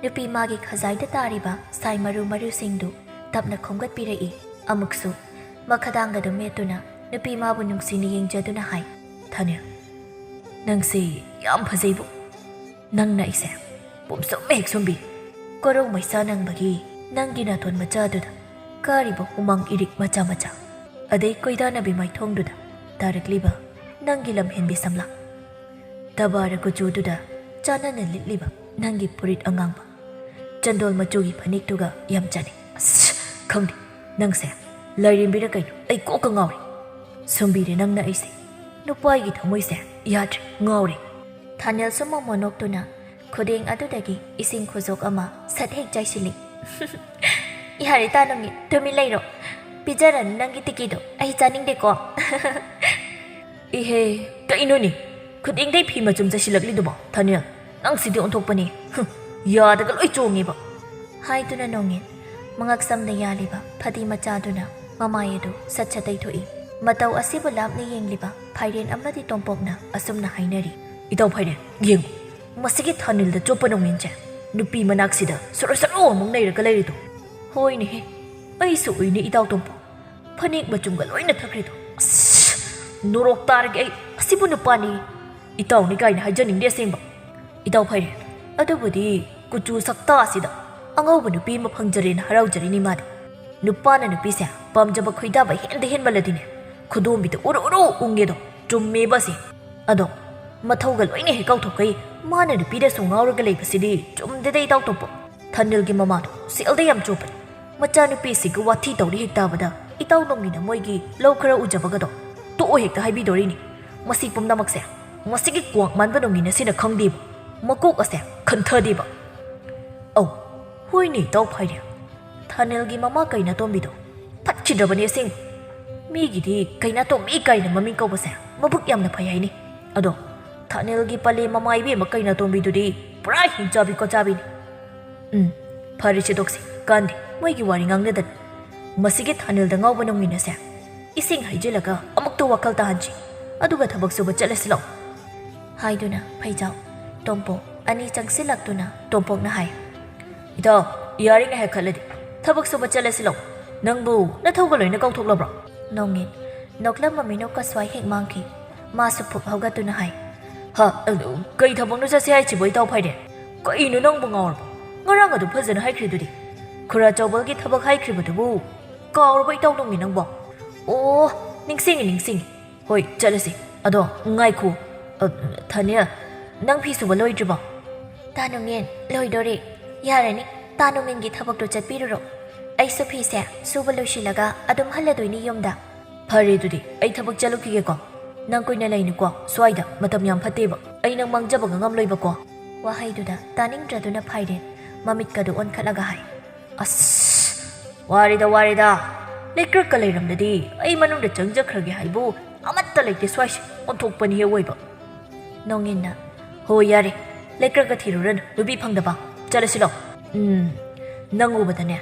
ꯅꯨꯄꯤ ꯃꯥꯒꯤ ꯈꯖꯥꯏꯗ ꯇꯥꯔꯤꯕ ꯁꯥꯏ ꯃꯔꯨ ꯃꯔꯨꯁꯤꯡꯗꯨ ꯇꯞꯅ ꯈꯣꯝꯒꯠꯄꯤꯔꯛꯏ꯫ ꯑꯃꯨꯛꯁꯨ ꯃꯈꯗꯥꯡꯒꯗꯨ ꯃꯦꯠꯇꯨꯅ ꯅꯨꯄꯤ ꯃꯥꯕꯨ ꯅꯨꯡꯁꯤꯅ ꯌꯦꯡꯖꯗꯨꯅ ꯍꯥꯏ, "ꯊꯥꯅꯦꯜ, ꯅꯪꯁꯦ ꯌꯥꯝ ꯐꯖꯩꯕꯨ꯫ ꯅꯪꯅ ꯑꯩꯁꯦ ꯄꯨꯝꯁꯨꯝ ꯍꯦꯛ ꯁꯨꯝꯕꯤ꯫ ꯀꯣꯔꯧ ꯃꯩꯁꯥ ꯅꯪꯕꯒꯤ ꯅꯪꯒꯤ ꯅꯥꯇꯣꯟ ꯃꯆꯥꯗꯨꯗ ꯀꯥꯔꯤꯕ ꯍꯨꯃꯥꯡ ꯏꯔꯤꯛ ꯃꯆꯥ ꯃꯆꯥ, ꯑꯗꯩ ꯀꯣꯏꯗꯥꯅꯕꯤ ꯃꯥꯏꯊꯣꯡꯗꯨꯗ ꯇꯥꯔꯛꯂꯤꯕ ꯅꯪꯒꯤ ꯂꯝꯍꯦꯟꯕꯤ ꯁꯝꯂꯥꯡ, ꯇꯕꯥꯔ ꯀꯨꯆꯨꯗꯨꯗ ꯆꯥꯟꯅꯅ ꯂꯤꯠꯂꯤꯕ ꯅꯪꯒꯤ ꯐꯨꯔꯤꯠ ꯑꯉꯥꯡꯕ, ꯆꯟꯗꯣꯜ ꯃꯆꯨꯒꯤ ꯐꯅꯦꯛꯇꯨꯒ ꯌꯥꯝ ꯆꯥꯟꯅꯩ꯫ ꯑꯁ, ꯈꯪꯗꯦ, ꯅꯪꯁꯦ ꯂꯥꯏꯔꯦꯝꯕꯤꯔ ꯀꯩꯅꯣ, ꯑꯩ ꯀꯣꯛꯀ ꯉꯥꯎꯔꯦ꯫ ꯁꯨꯝꯕꯤꯔꯦ ꯅꯪꯅ ꯑꯩꯁꯦ꯫ ꯅꯨꯄꯥꯒꯤ ꯊꯃꯣꯏꯁꯦ ꯌꯥꯗ꯭ꯔꯦ, ꯉꯥꯎꯔꯦ꯫ ꯊꯥꯅꯦꯜꯁꯨ ꯃꯣꯃꯣꯟ ꯅꯣꯛꯇꯨꯅ ꯈꯨꯗꯦꯡ ꯑꯗꯨꯗꯒꯤ ꯏꯁꯤꯡ ꯈꯨꯖꯣꯛ ꯑꯃ ꯁꯠ ꯍꯦꯛ ꯆꯥꯏꯁꯤꯜꯂꯤ꯫ "ꯌꯥꯔꯦ ꯇꯥꯅꯨꯡꯉꯤ, ꯇꯨꯃꯤꯟ ꯂꯩꯔꯣ꯫ ꯄꯤꯖꯔꯅꯨ ꯅꯪꯒꯤ ꯇꯤꯀꯤꯗꯣ, ꯑꯩ ꯆꯥꯅꯤꯡꯗꯦꯀꯣ꯫" "ꯏꯍꯦ, ꯀꯩꯅꯣꯅꯦ? ꯈꯨꯗꯦꯡꯗꯩ ꯐꯤ ꯃꯆꯨꯝ ꯆꯥꯏꯁꯤꯜꯂꯛꯂꯤꯗꯨꯕꯣ, ꯊꯥꯅꯦꯜ? ꯅꯪꯁꯤꯗꯤ ꯑꯣꯟꯊꯣꯛꯄꯅꯤ꯫ ꯍꯨꯝ, ꯌꯥꯗꯒ ꯂꯣꯏ ꯆꯣꯡꯉꯦꯕ꯫" ꯍꯥꯏꯗꯨꯅ ꯅꯣꯡꯉꯤꯟ ꯃꯉꯛꯁꯝꯗ ꯌꯥꯜꯂꯤꯕ ꯐꯗꯤ ꯃꯆꯥꯗꯨꯅ ꯃꯃꯥꯏ ꯑꯗꯨ ꯁꯠ ꯁꯠ ꯇꯩꯊꯣꯛꯏ꯫ ꯃꯇꯧ ꯑꯁꯤꯕꯨ ꯂꯥꯞꯅ ꯌꯦꯡꯂꯤꯕ ꯐꯥꯏꯔꯦꯟ ꯑꯃꯗꯤ ꯇꯣꯝꯄꯣꯛꯅ ꯑꯁꯨꯝꯅ ꯍꯥꯏꯅꯔꯤ꯫ "ꯏꯇꯥꯎ ꯐꯥꯏꯔꯦꯟ, ꯌꯦꯡꯉꯨ, ꯃꯁꯤꯒꯤ ꯊꯥꯅꯤꯜꯗ ꯆꯣꯞꯄ ꯅꯣꯡꯉꯤꯟꯁꯦ ꯅꯨꯄꯤ ꯃꯅꯥꯛꯁꯤꯗ ꯁꯣꯔꯣ ꯁꯣꯔꯣ ꯑꯃꯨꯛ ꯅꯩꯔꯒ ꯂꯩꯔꯤꯗꯣ꯫" "ꯍꯣꯏꯅꯦꯍꯦ, ꯑꯩꯁꯨ ꯎꯏꯅꯦ ꯏꯇꯥꯎ ꯇꯣꯝꯄꯣꯛ, ꯐꯅꯦꯛ ꯃꯆꯨꯝꯒ ꯂꯣꯏꯅ ꯊꯛꯈ꯭ꯔꯤꯗꯣ꯫ ꯑꯁ, ꯅꯣꯔꯣꯛ ꯇꯥꯔꯒꯦ ꯑꯩ, ꯑꯁꯤꯕꯨ ꯅꯨꯄꯥꯅꯤ꯫ ꯏꯇꯥꯎꯅꯤ ꯀꯥꯏꯅ ꯍꯥꯏꯖꯅꯤꯡꯗꯦ ꯑꯁꯦꯡꯕ꯫" "ꯏꯇꯥꯎ ꯐꯥꯏꯔꯦꯟ, ꯑꯗꯨꯕꯨꯗꯤ ꯀꯨꯆꯨ ꯁꯛꯇꯥ ꯑꯁꯤꯗ ꯑꯉꯧꯕ ꯅꯨꯄꯤ ꯑꯃ ꯐꯪꯖꯔꯦꯅ ꯍꯔꯥꯎꯖꯔꯤꯅꯤ ꯃꯥꯗꯤ꯫ ꯅꯨꯄꯥꯅ ꯅꯨꯄꯤꯁꯦ ꯄꯥꯝꯖꯕ ꯈꯣꯏꯗꯥꯕ ꯍꯦꯟꯗ ꯍꯦꯟꯃꯜꯂꯗꯤꯅꯦ, ꯈꯨꯗꯣꯝꯕꯤꯗ ꯎꯔꯨ ꯎꯔꯨ ꯎꯪꯉꯦꯗꯣ ꯆꯨꯝꯃꯦꯕ ꯑꯁꯦ꯫ ꯑꯗꯣ ꯃꯊꯧꯒ ꯂꯣꯏꯅ ꯍꯦꯛ ꯀꯥꯎꯊꯣꯛꯈꯩ ꯃꯥꯅ ꯅꯨꯄꯤꯗꯁꯨ ꯉꯥꯎꯔꯒ ꯂꯩꯕꯁꯤꯗꯤ ꯆꯨꯝꯗꯦꯗ ꯏꯇꯥꯎ ꯇꯣꯝꯄꯣꯛ꯫ ꯊꯥꯅꯤꯜꯒꯤ ꯃꯃꯥꯗꯣ ꯁꯦꯜꯗ ꯌꯥꯝ ꯆꯣꯞꯄꯅꯤ꯫ ꯃꯆꯥꯅꯨꯄꯤꯁꯤꯒ ꯋꯥꯊꯤ ꯇꯧꯔꯤ ꯍꯦꯛ ꯇꯥꯕꯗ ꯏꯇꯥꯎ ꯅꯣꯡꯉꯤꯟꯅ ꯃꯣꯏꯒꯤ ꯂꯧ ꯈꯔ ꯎꯖꯕꯒꯗꯣ ꯇꯣꯛꯑꯣ ꯍꯦꯛꯇ ꯍꯥꯏꯕꯤꯗꯣꯔꯤꯅꯤ꯫ ꯃꯁꯤ ꯄꯨꯝꯅꯃꯛꯁꯦ ꯃꯁꯤꯒꯤ ꯀ꯭ꯋꯥꯛ ꯃꯥꯟꯕ ꯅꯣꯡꯉꯤꯟ ꯑꯁꯤꯅ ꯈꯪꯗꯦꯕ꯫ ꯃꯀꯣꯛ ꯑꯁꯦ ꯈꯟꯊꯗꯦꯕ꯫" "ꯑꯧ, ꯍꯣꯏꯅꯦ ꯏꯇꯥꯎ ꯐꯥꯏꯔꯦꯟ, ꯊꯥꯅꯤꯜꯒꯤ ꯃꯃꯥ ꯀꯩꯅꯥꯇꯣꯝꯕꯤꯗꯣ ꯐꯠꯈꯤꯗ꯭ꯔꯕꯅꯦ ꯑꯁꯦꯡꯕ꯫ ꯃꯤꯒꯤꯗꯤ ꯀꯩꯅꯥꯇꯣꯝꯕꯤ ꯀꯥꯏꯅ ꯃꯃꯤꯡ ꯀꯧꯕꯁꯦ ꯃꯕꯨꯛ ꯌꯥꯝꯅ ꯐꯩ ꯍꯥꯏꯅꯤ꯫ ꯑꯗꯣ ꯊꯥꯅꯤꯜꯒꯤ ꯄꯂꯦ ꯃꯃꯥ ꯏꯕꯦꯝꯃ ꯀꯩꯅꯥꯇꯣꯝꯕꯤꯗꯨꯗꯤ ꯄꯨꯔꯥ ꯍꯤꯡꯆꯥꯕꯤ ꯀꯣꯆꯥꯕꯤꯅꯤ꯫ ꯎꯝ, ꯐꯔꯦꯁꯦ ꯇꯣꯛꯁꯤ, ꯀꯥꯟꯗꯦ ꯃꯣꯏꯒꯤ ꯋꯥꯔꯤ ꯉꯥꯡꯅꯗꯅ꯫ ꯃꯁꯤꯒꯤ ꯊꯥꯅꯤꯜꯗ ꯉꯥꯎꯕ ꯅꯣꯡꯉꯤꯟ ꯑꯁꯦ ꯏꯁꯤꯡ ꯍꯩꯖꯤꯜꯂꯒ ꯑꯃꯨꯛꯇ ꯋꯥꯈꯜ ꯇꯥꯍꯟꯁꯤ, ꯑꯗꯨꯒ ꯊꯕꯛ ꯁꯨꯕ ꯆꯠꯂꯁꯤ ꯂꯥꯛꯑꯣ꯫" ꯍꯥꯏꯗꯨꯅ ꯐꯩꯖꯥꯎ, ꯇꯣꯝꯄꯣꯛ ꯑꯅꯤ ꯆꯪꯁꯤꯜꯂꯛꯇꯨꯅ ꯇꯣꯝꯄꯣꯛꯅ ꯍꯥꯏ꯫ "ꯏꯇꯥꯎ, ꯌꯥꯔꯤ ꯉꯥꯏꯍꯥꯛ ꯈꯜꯂꯗꯤ ꯊꯕꯛ ꯁꯨꯕ ꯆꯠꯂꯁꯤ ꯂꯥꯛꯑꯣ꯫ ꯅꯪꯕꯨ ꯅꯊꯧꯒ ꯂꯣꯏꯅ ꯀꯥꯎꯊꯣꯛꯂꯕ꯭ꯔꯣ?" ꯅꯣꯡꯉꯤꯟ ꯅꯣꯛꯂꯝꯕ ꯃꯤꯅꯣꯛꯀ ꯁ꯭ꯋꯥꯏ ꯍꯦꯛ ꯃꯥꯡꯈꯤ꯫ ꯃꯥꯁꯨ ꯐꯨꯛ ꯍꯧꯒꯠꯇꯨꯅ ꯍꯥꯏ꯫ "ꯍꯥ, ꯑꯗꯨ ꯀꯩ ꯊꯕꯛꯅꯣ ꯆꯠꯁꯦ ꯍꯥꯏꯁꯤꯕꯣ ꯏꯇꯥꯎ ꯐꯥꯏꯔꯦꯟ? ꯀꯩꯅꯣ ꯅꯪꯕꯨ ꯉꯥꯎꯔꯕꯣ? ꯉꯔꯥꯡ ꯑꯗꯨꯝ ꯐꯖꯅ ꯍꯥꯏꯈ꯭ꯔꯤꯗꯨꯗꯤ꯫ ꯈꯨꯔꯥ ꯆꯧꯕꯜꯒꯤ ꯊꯕꯛ ꯍꯥꯏꯈ꯭ꯔꯤꯕꯗꯨꯕꯨ ꯀꯥꯎꯔꯕ ꯏꯇꯥꯎ ꯅꯣꯡꯉꯤꯟ ꯅꯪꯕꯣ? ꯑꯣ, ꯅꯤꯡꯁꯤꯡꯉꯤ, ꯅꯤꯡꯁꯤꯡꯉꯤ꯫ ꯍꯣꯏ, ꯆꯠꯂꯁꯤ꯫ ꯑꯗꯣ ꯉꯥꯏꯈꯣ, ꯑ, ꯊꯥꯅꯤꯜ, ꯅꯪ ꯐꯤ ꯁꯨꯕ ꯂꯣꯏꯗ꯭ꯔꯤꯕꯣ? ꯇꯥ ꯅꯣꯡꯉꯤꯟ, ꯂꯣꯏꯗꯣꯔꯦ꯫ ꯌꯥꯔꯅꯤ, ꯇꯥ ꯅꯣꯡꯉꯤꯟꯒꯤ ꯊꯕꯛꯇꯣ ꯆꯠꯄꯤꯔꯨꯔꯣ꯫ ꯑꯩꯁꯨ ꯐꯤꯁꯦ ꯁꯨꯕ ꯂꯣꯏꯁꯤꯜꯂꯒ ꯑꯗꯨꯝ ꯍꯜꯂꯗꯣꯏꯅꯤ ꯌꯨꯝꯗ꯫ ꯐꯔꯦ ꯑꯗꯨꯗꯤ, ꯑꯩ ꯊꯕꯛ ꯆꯠꯂꯨꯈꯤꯒꯦꯀꯣ꯫ ꯅꯪ ꯀꯨꯏꯅ ꯂꯩꯅꯨꯀꯣ, ꯁ꯭ꯋꯥꯏꯗ ꯃꯇꯝ ꯌꯥꯝ ꯐꯠꯇꯦꯕ꯫ ꯑꯩ ꯅꯪ ꯃꯥꯡꯖꯕ ꯉꯥꯡꯉꯝꯂꯣꯏꯕꯀꯣ꯫ ꯋꯥꯍꯩꯗꯨꯗ ꯇꯥꯅꯤꯡꯗ꯭ꯔꯗꯨꯅ ꯐꯥꯏꯔꯦꯟ ꯃꯃꯤꯠꯀꯗꯨ ꯑꯣꯟꯈꯠꯂꯒ ꯍꯥꯏ, "ꯑꯁ, ꯋꯥꯔꯦꯗ, ꯋꯥꯔꯦꯗ꯫ ꯂꯩꯀ꯭ꯔꯛꯀ ꯂꯩꯔꯝꯂꯗꯤ ꯑꯩ ꯃꯅꯨꯡꯗ ꯆꯪꯖꯈ꯭ꯔꯒꯦ ꯍꯥꯏꯕꯨ ꯑꯃꯠꯇ ꯂꯩꯇꯦ ꯁ꯭ꯋꯥꯏꯁꯦ꯫ ꯑꯣꯟꯊꯣꯛꯄꯅꯤꯍꯦ ꯑꯣꯏꯕ꯫" ꯅꯣꯡꯉꯤꯟꯅ, "ꯍꯣꯏ, ꯌꯥꯔꯦ, ꯂꯩꯀ꯭ꯔꯛꯀ ꯊꯤꯔꯨꯔꯅꯨ, ꯅꯨꯄꯤ ꯐꯪꯗꯕ꯫ ꯆꯠꯂꯁꯤ ꯂꯥꯎ꯫ ꯎꯝ, ꯅꯪ ꯎꯕꯗꯅꯦ,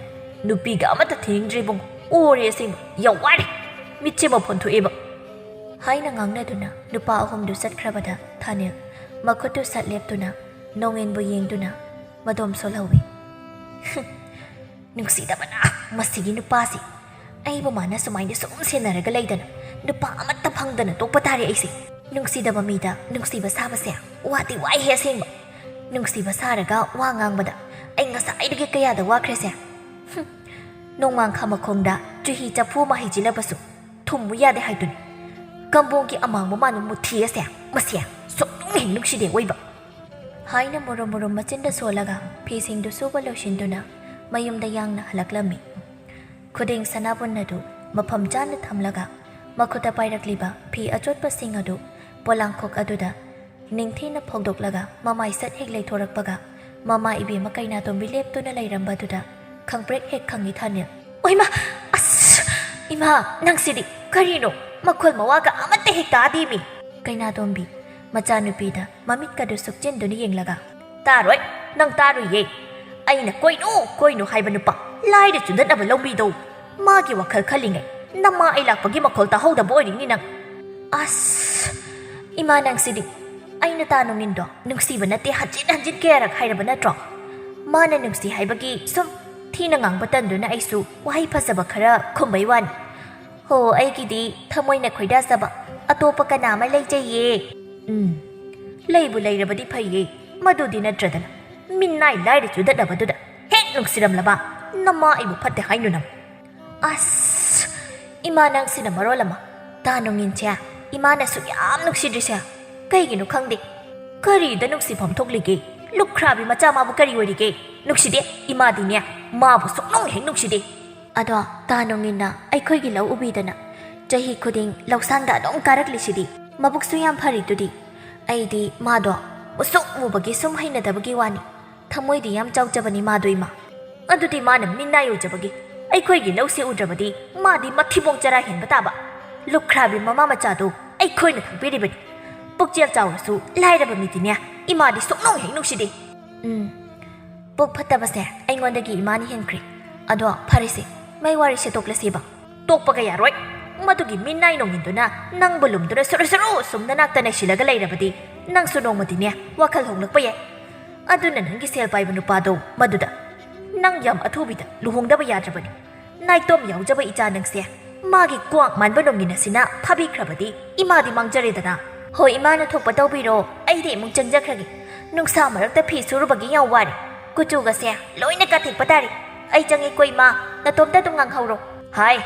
ꯅꯨꯄꯤꯒ ꯑꯃꯠꯇ ꯊꯤꯅꯤꯡꯗ꯭ꯔꯦ ꯏꯕꯨꯡꯉꯣ꯫ ꯑꯣꯔꯦ ꯑꯁꯦꯡꯕ, ꯌꯥꯝ ꯋꯥꯔꯦ꯫ ꯃꯤꯠꯁꯦ ꯃꯐꯣꯟ ꯊꯣꯛꯑꯦꯕ꯫" ꯍꯥꯏꯅ ꯉꯥꯡꯅꯗꯨꯅ ꯅꯨꯄꯥ ꯑꯍꯨꯝꯗꯨ ꯆꯠꯈ꯭ꯔꯕꯗ ꯊꯥꯅꯤꯜ ꯃꯈꯨꯠꯇꯨ ꯁꯠ ꯂꯦꯞꯇꯨꯅ ꯅꯣꯡꯉꯤꯟꯕꯨ ꯌꯦꯡꯗꯨꯅ ꯃꯗꯣꯝ ꯁꯣꯜꯍꯧꯏ꯫ "ꯅꯨꯡꯁꯤꯗꯕꯅ ꯃꯁꯤꯒꯤ ꯅꯨꯄꯥꯁꯤ꯫ ꯑꯩꯕꯨ ꯃꯥꯅ ꯁꯨꯃꯥꯏꯅ ꯁꯨꯝ ꯁꯦꯟꯅꯔꯒ ꯂꯩꯗꯅ ꯅꯨꯄꯥ ꯑꯃꯠꯇ ꯐꯪꯗꯅ ꯇꯣꯛꯄ ꯇꯥꯔꯦ ꯑꯩꯁꯦ꯫ ꯅꯨꯡꯁꯤꯗꯕ ꯃꯤꯗ ꯅꯨꯡꯁꯤꯕ ꯁꯥꯕꯁꯦ ꯋꯥꯗꯤ ꯋꯥꯏꯍꯦ ꯑꯁꯦꯡꯕ꯫ ꯅꯨꯡꯁꯤꯕ ꯁꯥꯔꯒ ꯋꯥ ꯉꯥꯡꯕꯗ ꯑꯩ ꯉꯁꯥꯏꯗꯒꯤ ꯀꯌꯥꯗ ꯋꯥꯈ꯭ꯔꯦꯁꯦ꯫ ꯍꯨꯝ, ꯅꯣꯡꯃꯥꯡꯈꯥ ꯃꯈꯣꯡꯗ ꯆꯨꯍꯤ ꯆꯐꯨ ꯑꯃ ꯍꯩꯖꯤꯜꯂꯕꯁꯨ ꯊꯨꯝꯃꯨ ꯌꯥꯗꯦ ꯍꯥꯏꯗꯨꯅꯤ꯫ ꯀꯝꯕꯣꯡꯒꯤ ꯑꯃꯥꯡꯕ ꯃꯥꯟꯕ ꯃꯨꯊꯤ ꯑꯁꯦ, ꯃꯁꯦ ꯁꯨꯛꯅꯨꯡ ꯍꯦꯛ ꯅꯨꯡꯁꯤꯗꯦ ꯑꯣꯏꯕ꯫" ꯍꯥꯏꯅ ꯃꯨꯔꯨꯝ ꯃꯨꯔꯨꯝ ꯃꯆꯤꯟꯗ ꯁꯣꯜꯂꯒ ꯐꯤꯁꯤꯡꯗꯨ ꯁꯨꯕ ꯂꯣꯏꯁꯤꯟꯗꯨꯅ ꯃꯌꯨꯝꯗ ꯌꯥꯡꯅ ꯍꯜꯂꯛꯂꯝꯃꯤ꯫ ꯈꯨꯗꯦꯡ ꯁꯅꯥꯕꯨꯟ ꯑꯗꯨ ꯃꯐꯝ ꯆꯥꯅ ꯊꯝꯂꯒ ꯃꯈꯨꯠꯇ ꯄꯥꯏꯔꯛꯂꯤꯕ ꯐꯤ ꯑꯆꯣꯠꯄꯁꯤꯡ ꯑꯗꯨ ꯄꯣꯂꯥꯡꯈꯣꯛ ꯑꯗꯨꯗ ꯅꯤꯡꯊꯤꯅ ꯐꯧꯗꯣꯛꯂꯒ ꯃꯃꯥꯏ ꯁꯠ ꯍꯦꯛ ꯂꯩꯊꯣꯔꯛꯄꯒ ꯃꯃꯥ ꯏꯕꯦꯝꯃ ꯀꯩꯅꯥꯇꯣꯝꯕꯤ ꯂꯦꯞꯇꯨꯅ ꯂꯩꯔꯝꯕꯗꯨꯗ ꯈꯪꯄ꯭ꯔꯦꯛ ꯍꯦꯛ ꯈꯪꯉꯤ ꯊꯥꯅꯤꯜ꯫ "ꯑꯣꯏꯃꯥ! ꯑꯁ! ꯏꯃꯥ, ꯅꯪꯁꯤꯗꯤ ꯀꯔꯤꯅꯣ? ꯃꯈꯣꯜ ꯃꯋꯥꯒ ꯑꯃꯠꯇ ꯍꯦꯛ ꯇꯥꯗꯦꯃꯤ!" ꯀꯩꯅꯥꯇꯣꯝꯕꯤ ꯃꯆꯥꯅꯨꯄꯤꯗ ꯃꯃꯤꯠꯀꯗꯨ ꯁꯨꯛꯆꯤꯟꯗꯨꯅ ꯌꯦꯡꯂꯒ, "ꯇꯥꯔꯣꯏ, ꯅꯪ ꯇꯥꯔꯨꯏꯌꯦ꯫ ꯑꯩꯅ ꯀꯣꯏꯅꯨ ꯀꯣꯏꯅꯨ ꯍꯥꯏꯕ ꯅꯨꯄꯥ, ꯂꯥꯏꯔ ꯆꯨꯗꯠꯅꯕ ꯂꯧꯕꯤꯗꯣ, ꯃꯥꯒꯤ ꯋꯥꯈꯜ ꯈꯜꯂꯤꯉꯩ ꯅꯃꯥ ꯑꯩ ꯂꯥꯛꯄꯒꯤ ꯃꯈꯣꯜ ꯇꯥꯍꯧꯗꯕ ꯑꯣꯏꯔꯤꯅꯤ ꯅꯪ꯫ ꯑꯁ! ꯏꯃꯥ ꯅꯪꯁꯤꯗꯤ! ꯑꯩꯅ ꯇꯥ ꯅꯣꯡꯉꯤꯟꯗꯣ ꯅꯨꯡꯁꯤꯕ ꯅꯠꯇꯦ ꯍꯟꯖꯤꯟ ꯍꯟꯖꯤꯟ ꯀꯌꯥꯔꯛ ꯍꯥꯏꯔꯕ ꯅꯠꯇ꯭ꯔꯣ? ꯃꯥꯅ ꯅꯨꯡꯁꯤ ꯍꯥꯏꯕꯒꯤ ꯁꯨꯝ ꯊꯤꯅ ꯉꯥꯡꯕ ꯇꯟꯗꯨꯅ ꯑꯩꯁꯨ ꯋꯥꯍꯩ ꯐꯖꯕ ꯈꯔ ꯈꯨꯝꯕꯩ ꯋꯥꯅꯤ꯫ ꯍꯣ, ꯑꯩꯒꯤꯗꯤ ꯊꯃꯣꯏꯅ ꯈꯣꯏꯗꯥꯖꯕ ꯑꯇꯣꯞꯄ ꯀꯅꯥ ꯑꯃ ꯂꯩꯖꯩꯌꯦ꯫" ꯎꯝ, ꯂꯩꯕꯨ ꯂꯩꯔꯕꯗꯤ ꯐꯩꯌꯦ, ꯃꯗꯨꯗꯤ ꯅꯠꯇ꯭ꯔꯗꯅ ꯃꯤꯅꯥꯏ ꯂꯥꯏꯔ ꯆꯨꯗꯠꯅꯕꯗꯨꯗ ꯍꯦꯛ ꯅꯨꯡꯁꯤꯔꯝꯂꯕ꯫ ꯅꯃꯥ ꯑꯩꯕꯨ ꯐꯠꯇꯦ ꯍꯥꯏꯅꯨ ꯅꯪ꯫ ꯑꯁ, ꯏꯃꯥ ꯅꯪꯁꯤꯅ ꯃꯔꯣꯜ ꯑꯃ꯫ ꯇꯥ ꯅꯣꯡꯉꯤꯟꯁꯦ ꯏꯃꯥꯅꯁꯨ ꯌꯥꯝ ꯅꯨꯡꯁꯤꯗ꯭ꯔꯤꯁꯦ ꯀꯩꯒꯤꯅꯣ ꯈꯪꯗꯦ꯫ ꯀꯔꯤꯗ ꯅꯨꯡꯁꯤꯐꯝ ꯊꯣꯛꯂꯤꯒꯦ? ꯂꯨꯈ꯭ꯔꯥꯕꯤ ꯃꯆꯥ ꯃꯥꯕꯨ ꯀꯔꯤ ꯑꯣꯏꯔꯤꯒꯦ? ꯅꯨꯡꯁꯤꯗꯦ, ꯏꯃꯥꯗꯤꯅꯦ ꯃꯥꯕꯨ ꯁꯨꯛꯅꯨꯡ ꯍꯦꯛ ꯅꯨꯡꯁꯤꯗꯦ꯫ ꯑꯗꯣ ꯇꯥ ꯅꯣꯡꯉꯤꯟꯅ ꯑꯩꯈꯣꯏꯒꯤ ꯂꯧ ꯎꯕꯤꯗꯅ ꯆꯍꯤ ꯈꯨꯗꯤꯡ ꯂꯧꯁꯥꯡꯗ ꯑꯗꯨꯝ ꯀꯥꯔꯛꯂꯤꯁꯤꯗꯤ? ꯃꯕꯨꯛꯁꯨ ꯌꯥꯝ ꯐꯔꯤꯗꯨꯗꯤ꯫ ꯑꯩꯗꯤ ꯃꯥꯗꯣ ꯃꯁꯨꯛ ꯃꯨꯕꯒꯤ ꯁꯨꯝ ꯍꯩꯅꯗꯕꯒꯤ ꯋꯥꯅꯤ꯫ ꯊꯃꯣꯏꯗꯤ ꯌꯥꯝ ꯆꯥꯎꯖꯕꯅꯤ ꯃꯥꯗꯣ, ꯏꯃꯥ꯫ ꯑꯗꯨꯗꯤ ꯃꯥꯅ ꯃꯤꯅꯥꯏ ꯑꯣꯏꯖꯕꯒꯤ ꯑꯩꯈꯣꯏꯒꯤ ꯂꯧꯁꯦ ꯎꯗ꯭ꯔꯕꯗꯤ ꯃꯥꯗꯤ ꯃꯊꯤꯕꯣꯡ ꯆꯔꯥ ꯍꯦꯟꯕ ꯇꯥꯕ꯫ ꯂꯨꯈ꯭ꯔꯥꯕꯤ ꯃꯃꯥ ꯃꯆꯥꯗꯨ ꯑꯩꯈꯣꯏꯅ ꯊꯥꯛꯄꯤꯔꯤꯕꯅꯤ꯫ ꯄꯨꯛꯆꯦꯜ ꯆꯥꯎꯔꯁꯨ ꯂꯥꯏꯔꯕ ꯃꯤꯗꯤꯅꯦ ꯏꯃꯥꯗꯤ ꯁꯨꯛꯅꯨꯡ ꯍꯦꯛ ꯅꯨꯡꯁꯤꯗꯦ꯫ ꯎꯝ, ꯄꯨꯛ ꯐꯠꯇꯕꯁꯦ ꯑꯩꯉꯣꯟꯗꯒꯤ ꯏꯃꯥꯅ ꯍꯦꯟꯈ꯭ꯔꯦ꯫ ꯑꯗꯣ ꯐꯔꯦꯁꯦ, ꯃꯩ ꯋꯥꯔꯤꯁꯦ ꯇꯣꯛꯂꯁꯤꯕ꯫ ꯇꯣꯛꯄꯒ ꯌꯥꯔꯣꯏ꯫ ꯃꯗꯨꯒꯤ ꯃꯤꯅꯥꯏ ꯅꯣꯡꯉꯤꯟꯗꯨꯅ ꯅꯪꯕꯨ ꯂꯨꯝꯗꯨꯅ ꯁꯨꯔꯨ ꯁꯨꯔꯨ ꯁꯨꯝ ꯅꯅꯥꯛꯇ ꯅꯩꯁꯤꯜꯂꯒ ꯂꯩꯔꯕꯗꯤ ꯅꯪꯁꯨ ꯅꯣꯡꯃꯗꯤꯅꯦ ꯋꯥꯈꯜ ꯍꯣꯡꯂꯛꯄ ꯌꯥꯏ꯫ ꯑꯗꯨꯅ ꯅꯪꯒꯤ ꯁꯦꯜ ꯄꯥꯏꯕ ꯅꯨꯄꯥꯗꯣ ꯃꯗꯨꯗ ꯅꯪ ꯌꯥꯝ ꯑꯊꯨꯕꯤꯗ ꯂꯨꯍꯣꯡꯗꯕ ꯌꯥꯗ꯭ꯔꯕꯅꯤ꯫ ꯅꯥꯏꯇꯣꯝ ꯌꯥꯎꯖꯕ ꯏꯆꯥ ꯅꯪꯁꯦ ꯃꯥꯒꯤ ꯀ꯭ꯋꯥꯛ ꯃꯥꯟꯕ ꯅꯣꯡꯉꯤꯟ ꯑꯁꯤꯅ ꯐꯥꯕꯤꯈ꯭ꯔꯕꯗꯤ ꯏꯃꯥꯗꯤ ꯃꯥꯡꯖꯔꯦꯗꯅ꯫ ꯍꯣꯏ, ꯏꯃꯥꯅ ꯊꯣꯛꯄ ꯇꯧꯕꯤꯔꯣ, ꯑꯩꯗꯤ ꯑꯃꯨꯛ ꯆꯪꯖꯈ꯭ꯔꯒꯦ꯫ ꯅꯨꯡꯁꯥ ꯃꯔꯛꯇ ꯐꯤ ꯁꯨꯔꯨꯕꯒꯤ ꯌꯥꯝ ꯋꯥꯔꯦ꯫ ꯀꯨꯆꯨꯒꯁꯦ ꯂꯣꯏꯅ ꯀꯥꯊꯦꯛꯄ ꯇꯥꯔꯦ꯫ ꯑꯩ ꯆꯪꯉꯦꯀꯣ ꯏꯃꯥ, ꯅꯇꯣꯝꯇ ꯑꯗꯨꯝ ꯉꯥꯡꯍꯧꯔꯣ꯫ ꯍꯥꯏ,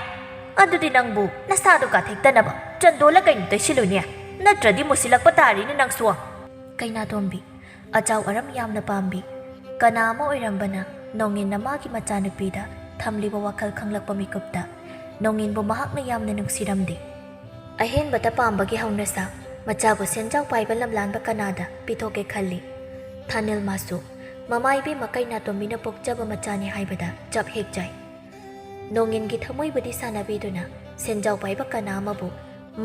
ꯑꯗꯨꯗꯤ ꯅꯪꯕꯨ ꯅꯁꯥꯗꯣ ꯀꯥꯊꯦꯛꯇꯅꯕ ꯆꯟꯗꯣꯜꯂ ꯀꯩꯅꯣ ꯇꯩꯁꯤꯜꯂꯨꯅꯦ, ꯅꯠꯇ꯭ꯔꯗꯤ ꯃꯨꯁꯤꯜꯂꯛꯄ ꯇꯥꯔꯤꯅꯦ ꯅꯪꯁꯨ꯫ ꯀꯩꯅꯥꯇꯣꯝꯕꯤ, ꯑꯆꯥꯎ ꯑꯔꯝ ꯌꯥꯝꯅ ꯄꯥꯝꯕꯤ ꯀꯅꯥ ꯑꯃ ꯑꯣꯏꯔꯝꯕꯅ ꯅꯣꯡꯉꯤꯟꯅ ꯃꯥꯒꯤ ꯃꯆꯥꯅꯨꯄꯤꯗ ꯊꯝꯂꯤꯕ ꯋꯥꯈꯜ ꯈꯪꯂꯛꯄ ꯃꯤꯀꯨꯞꯇ ꯅꯣꯡꯉꯤꯟꯕꯨ ꯃꯍꯥꯛꯅ ꯌꯥꯝꯅ ꯅꯨꯡꯁꯤꯔꯝꯗꯦ꯫ ꯑꯍꯦꯟꯕꯇ ꯄꯥꯝꯕꯒꯤ ꯍꯧꯅꯁꯥ ꯃꯆꯥꯕꯨ ꯁꯦꯟꯖꯥꯎ ꯄꯥꯏꯕ ꯂꯝꯂꯥꯟꯕ ꯀꯅꯥꯗ ꯄꯤꯊꯣꯛꯀꯦ ꯈꯜꯂꯤ꯫ ꯊꯥꯅꯤꯜ ꯃꯥꯁꯨ ꯃꯃꯥ ꯏꯕꯦꯝꯃ ꯀꯩꯅꯥꯇꯣꯝꯕꯤꯅ ꯄꯣꯛꯆꯕ ꯃꯆꯥꯅꯤ ꯍꯥꯏꯕꯗ ꯆꯞ ꯍꯦꯛ ꯆꯥꯏ꯫ ꯅꯣꯡꯉꯤꯟꯒꯤ ꯊꯃꯣꯏꯕꯨꯗꯤ ꯁꯥꯟꯅꯕꯤꯗꯨꯅ ꯁꯦꯟꯖꯥꯎ ꯄꯥꯏꯕ ꯀꯅꯥ ꯑꯃꯕꯨ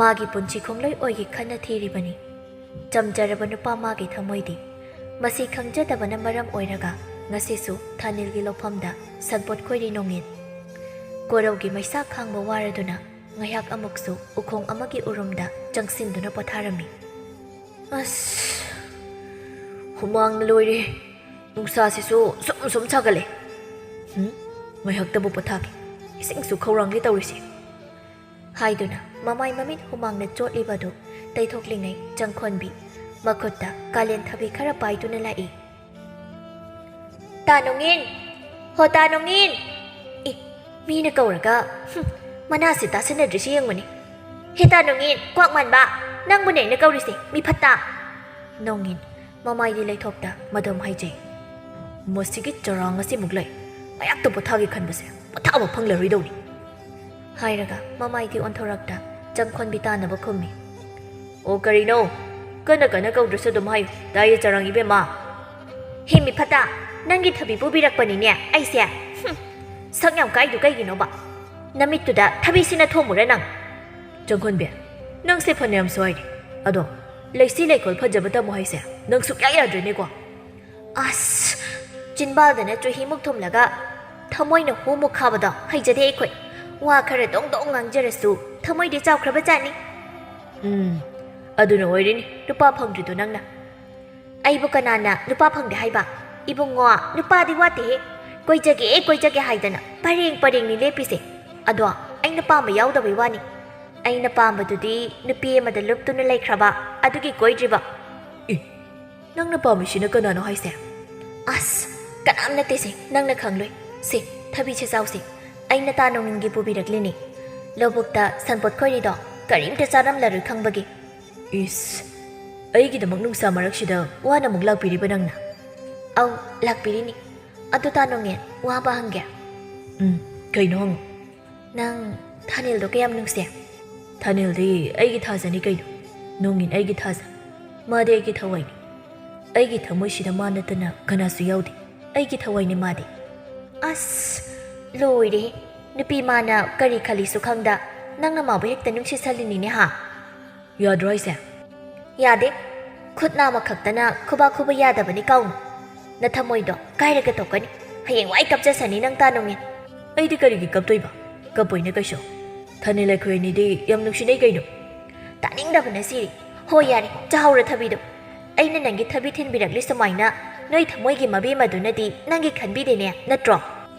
ꯃꯥꯒꯤ ꯄꯨꯟꯁꯤ ꯈꯣꯡꯂꯣꯏ ꯑꯣꯏꯒꯦ ꯈꯟꯅ ꯊꯤꯔꯤꯕꯅꯤ꯫ ꯆꯝꯖꯔꯕ ꯅꯨꯄꯥ ꯃꯥꯒꯤ ꯊꯃꯣꯏꯗꯤ꯫ ꯃꯁꯤ ꯈꯪꯖꯗꯕꯅ ꯃꯔꯝ ꯑꯣꯏꯔꯒ ꯉꯁꯤꯁꯨ ꯊꯥꯅꯤꯜꯒꯤ ꯂꯧꯐꯝꯗ ꯁꯟꯄꯣꯠ ꯈꯣꯏꯔꯤ ꯅꯣꯡꯉꯤꯟ꯫ ꯀꯣꯔꯧꯒꯤ ꯃꯩꯁꯥ ꯈꯥꯡꯕ ꯋꯥꯔꯗꯨꯅ ꯉꯥꯏꯍꯥꯛ ꯑꯃꯨꯛꯁꯨ ꯎꯈꯣꯡ ꯑꯃꯒꯤ ꯎꯔꯨꯝꯗ ꯆꯪꯁꯤꯟꯗꯨꯅ ꯄꯣꯊꯥꯔꯝꯃꯤ꯫ ꯑꯁ, ꯍꯨꯃꯥꯡꯅ ꯂꯣꯏꯔꯦ꯫ ꯅꯨꯡꯁꯥꯁꯤꯁꯨ ꯁꯨꯝ ꯁꯨꯝ ꯁꯥꯒꯠꯂꯦ꯫ ꯍꯨꯝ, ꯉꯥꯏꯍꯥꯛꯇꯕꯨ ꯄꯣꯊꯥꯒꯦ꯫ ꯏꯁꯤꯡꯁꯨ ꯈꯧꯔꯥꯡꯒꯦ ꯇꯧꯔꯤꯁꯦ꯫ ꯍꯥꯏꯗꯨꯅ ꯃꯃꯥꯏ ꯃꯃꯤꯠ ꯍꯨꯃꯥꯡꯅ ꯆꯣꯠꯂꯤꯕꯗꯨ ꯇꯩꯊꯣꯛꯂꯤꯉꯩ ꯆꯪꯈꯣꯟꯕꯤ ꯃꯈꯨꯠꯇ ꯀꯥꯂꯦꯟ ꯊꯕꯤ ꯈꯔ ꯄꯥꯏꯗꯨꯅ ꯂꯥꯛꯏ꯫ ꯇꯥ ꯅꯣꯡꯉꯤꯟ! ꯍꯣ ꯇꯥ ꯅꯣꯡꯉꯤꯟ! ꯑꯦ, ꯃꯤꯅ ꯀꯧꯔꯒ, ꯍꯨꯝ, ꯃꯅꯥꯁꯦ ꯇꯥꯁꯟꯅꯗ꯭ꯔꯤꯁꯤ ꯌꯦꯡꯉꯨꯅꯦ꯫ ꯍꯦ ꯇꯥ ꯅꯣꯡꯉꯤꯟ, ꯀ꯭ꯋꯥꯛ ꯃꯥꯟꯕ! ꯅꯪꯕꯨꯅꯦ ꯑꯩꯅ ꯀꯧꯔꯤꯁꯦ, ꯃꯤ ꯐꯠꯇ! ꯅꯣꯡꯉꯤꯟ, ꯃꯃꯥꯏꯗꯤ ꯂꯩꯊꯣꯛꯇ ꯃꯗꯝ ꯍꯥꯏꯖꯩ꯫ ꯃꯁꯤꯒꯤ ꯆꯔꯥꯡ ꯑꯁꯤꯃꯨꯛ ꯂꯩ, ꯃꯌꯥꯛꯇ ꯄꯣꯊꯥꯒꯦ ꯈꯟꯕꯁꯦ ꯄꯣꯊꯥꯕ ꯐꯪꯂꯔꯣꯏꯗꯧꯅꯤ꯫ ꯍꯥꯏꯔꯒ ꯃꯃꯥꯏꯗꯤ ꯑꯣꯟꯊꯣꯔꯛꯇ ꯆꯪꯈꯣꯟꯕꯤ ꯇꯥꯅꯕ ꯈꯨꯝꯃꯤ꯫ ꯑꯣ ꯀꯔꯤꯅꯣ? ꯀꯟꯅ ꯀꯟꯅ ꯀꯧꯗ꯭ꯔꯁꯨ ꯑꯗꯨꯝ ꯍꯥꯏꯌꯨ, ꯇꯥꯏꯌꯦ ꯆꯔꯥꯡ ꯏꯕꯦꯝꯃ꯫ ꯍꯦ ꯃꯤ ꯐꯠꯇ, ꯅꯪꯒꯤ ꯊꯕꯤ ꯄꯨꯕꯤꯔꯛꯄꯅꯤꯅꯦ ꯑꯩꯁꯦ꯫ ꯍꯨꯝ, ꯁꯛ ꯌꯥꯝ ꯀꯥꯏꯗꯨ ꯀꯩꯒꯤꯅꯣꯕ? ꯅꯃꯤꯠꯇꯨꯗ ꯊꯕꯤꯁꯤꯅ ꯊꯣꯝꯃꯨꯔꯦ ꯅꯪ꯫ ꯆꯪꯈꯣꯟꯕꯤ, ꯅꯪꯁꯦ ꯐꯅꯌꯥꯝ ꯁꯣꯏꯔꯦ꯫ ꯑꯗꯣ ꯂꯩꯁꯤ ꯂꯩꯈꯣꯜ ꯐꯖꯕ ꯇꯝꯃꯨ ꯍꯥꯏꯁꯦ ꯅꯪ ꯁꯨꯛꯌꯥ ꯌꯥꯗ꯭ꯔꯦꯅꯦꯀꯣ꯫ ꯑꯁ, ꯆꯤꯟꯕꯥꯜꯗꯅ ꯆꯨꯍꯤꯃꯨꯛ ꯊꯨꯝꯂꯒ ꯊꯃꯣꯏꯅ ꯍꯨꯃꯨꯛ ꯈꯥꯕꯗꯣ ꯍꯩꯖꯗꯦ ꯑꯩꯈꯣꯏ꯫ ꯋꯥ ꯈꯔ ꯗꯣꯡ ꯗꯣꯡ ꯉꯥꯡꯖꯔꯁꯨ ꯊꯃꯣꯏꯗꯤ ꯆꯥꯎꯈ꯭ꯔꯕ ꯖꯥꯠꯅꯤ꯫ ꯎꯝ, ꯑꯗꯨꯅ ꯑꯣꯏꯔꯤꯅꯤ ꯅꯨꯄꯥ ꯐꯪꯗ꯭ꯔꯤꯗꯣ ꯅꯪꯅ꯫ ꯑꯩꯕꯨ ꯀꯅꯥꯅ ꯅꯨꯄꯥ ꯐꯪꯗꯦ ꯍꯥꯏꯕ? ꯏꯕꯨꯡꯉꯣ, ꯅꯨꯄꯥꯗꯤ ꯋꯥꯠꯇꯦꯍꯦ꯫ ꯀꯣꯏꯖꯒꯦ, ꯀꯣꯏꯖꯒꯦ ꯍꯥꯏꯗꯅ ꯄꯔꯦꯡ ꯄꯔꯦꯡꯅꯤ ꯂꯦꯞꯄꯤꯁꯦ꯫ ꯑꯗꯣ ꯑꯩꯅ ꯄꯥꯝꯕ ꯌꯥꯎꯗꯕꯩ ꯋꯥꯅꯤ꯫ ꯑꯩꯅ ꯄꯥꯝꯕꯗꯨꯗꯤ ꯅꯨꯄꯤ ꯑꯃꯗ ꯂꯨꯞꯇꯨꯅ ꯂꯩꯈ꯭ꯔꯕ, ꯑꯗꯨꯒꯤ ꯀꯣꯏꯗ꯭ꯔꯤꯕ꯫ ꯑꯦ, ꯅꯪꯅ ꯄꯥꯝꯃꯤꯁꯤꯅ ꯀꯅꯥꯅꯣ ꯍꯥꯏꯁꯦ? ꯑꯁ, ꯀꯅꯥꯝ ꯅꯠꯇꯦꯁꯦ, ꯅꯪꯅ ꯈꯪꯂꯣꯏ꯫ ꯁꯦ, ꯊꯕꯤꯁꯦ ꯆꯥꯎꯁꯦ꯫ ꯑꯩꯅ ꯇꯥ ꯅꯣꯡꯉꯤꯟꯒꯤ ꯄꯨꯕꯤꯔꯛꯂꯤꯅꯤ꯫ ꯂꯧꯕꯨꯛꯇ ꯁꯟꯄꯣꯠ ꯈꯣꯏꯔꯤꯗꯣ ꯀꯔꯤꯝꯇ ꯆꯥꯔꯝꯂꯔꯣꯏ ꯈꯪꯕꯒꯤ꯫ ꯏꯁ, ꯑꯩꯒꯤꯗꯃꯛ ꯅꯨꯡꯁꯥ ꯃꯔꯛꯁꯤꯗ ꯋꯥꯅ ꯑꯃꯨꯛ ꯂꯥꯛꯄꯤꯔꯤꯕ ꯅꯪꯅ? ꯑꯧ, ꯂꯥꯛꯄꯤꯔꯤꯅꯤ꯫ ꯑꯗꯨ ꯇꯥ ꯅꯣꯡꯉꯤꯟ, ꯋꯥ ꯑꯃ ꯍꯪꯒꯦ꯫ ꯎꯝ, ꯀꯩꯅꯣ ꯍꯪꯉꯨ꯫ ꯅꯪ ꯊꯥꯅꯤꯜꯗꯣ ꯀꯌꯥꯝ ꯅꯨꯡꯁꯤ? ꯊꯥꯅꯤꯜꯗꯤ ꯑꯩꯒꯤ ꯊꯥꯖꯅꯤ ꯀꯩꯅꯣ꯫ ꯅꯣꯡꯉꯤꯟ ꯑꯩꯒꯤ ꯊꯥꯖ꯫ ꯃꯥꯗꯤ ꯑꯩꯒꯤ ꯊꯋꯥꯏꯅꯤ꯫ ꯑꯩꯒꯤ ꯊꯃꯣꯏꯁꯤꯗ ꯃꯥ ꯅꯠꯇꯅ ꯀꯅꯥꯁꯨ ꯌꯥꯎꯗꯦ꯫ ꯑꯩꯒꯤ ꯊꯋꯥꯏꯅꯤ ꯃꯥꯗꯤ꯫ ꯑꯁ, ꯂꯣꯏꯔꯦꯍꯦ꯫ ꯅꯨꯄꯤ ꯃꯥꯅ ꯀꯔꯤ ꯈꯜꯂꯤꯁꯨ ꯈꯪꯗ, ꯅꯪꯅ ꯃꯥꯕꯨ ꯍꯦꯛꯇ ꯅꯨꯡꯁꯤꯁꯜꯂꯤꯅꯤꯅꯦ ꯍꯥ? ꯌꯥꯗ꯭ꯔꯣ ꯍꯥꯏꯁꯦ? ꯌꯥꯗꯦ꯫ ꯈꯨꯠ ꯅꯥꯝꯃ ꯈꯛꯇꯅ ꯈꯨꯕꯥꯛ ꯈꯨꯕ ꯌꯥꯗꯕꯅꯤ ꯀꯥꯎꯅꯨ꯫ ꯅꯊꯃꯣꯏꯗꯣ ꯀꯥꯏꯔꯒ ꯇꯣꯛꯀꯅꯤ꯫ ꯍꯌꯦꯡꯋꯥꯏ ꯀꯞꯆꯁꯅꯤ ꯅꯪ ꯇꯥ ꯅꯣꯡꯉꯤꯟ꯫ ꯑꯩꯗꯤ ꯀꯔꯤꯒꯤ ꯀꯞꯇꯣꯏꯕ? ꯀꯞꯄꯣꯏꯅ ꯀꯩꯁꯨ꯫ ꯊꯥꯅꯤꯜ ꯑꯩꯈꯣꯏ ꯑꯅꯤꯗꯤ ꯌꯥꯝ ꯅꯨꯡꯁꯤꯅꯩ ꯀꯩꯅꯣ꯫ ꯇꯥꯅꯤꯡꯗꯕꯅ ꯁꯤꯔꯦ꯫ ꯍꯣ ꯌꯥꯔꯦ, ꯆꯥꯍꯧꯔꯣ ꯊꯕꯤꯗꯣ꯫ ꯑꯩꯅ ꯅꯪꯒꯤ ꯊꯕꯤ ꯊꯤꯟꯕꯤꯔꯛꯂꯤ ꯁꯨꯃꯥꯏꯅ ꯅꯣꯏ ꯊꯃꯣꯏꯒꯤ ꯃꯕꯦꯝꯃꯗꯨꯅꯗꯤ ꯅꯪꯒꯤ ꯈꯟꯕꯤꯗꯦꯅꯦ, ꯅꯠꯇ꯭ꯔꯣ?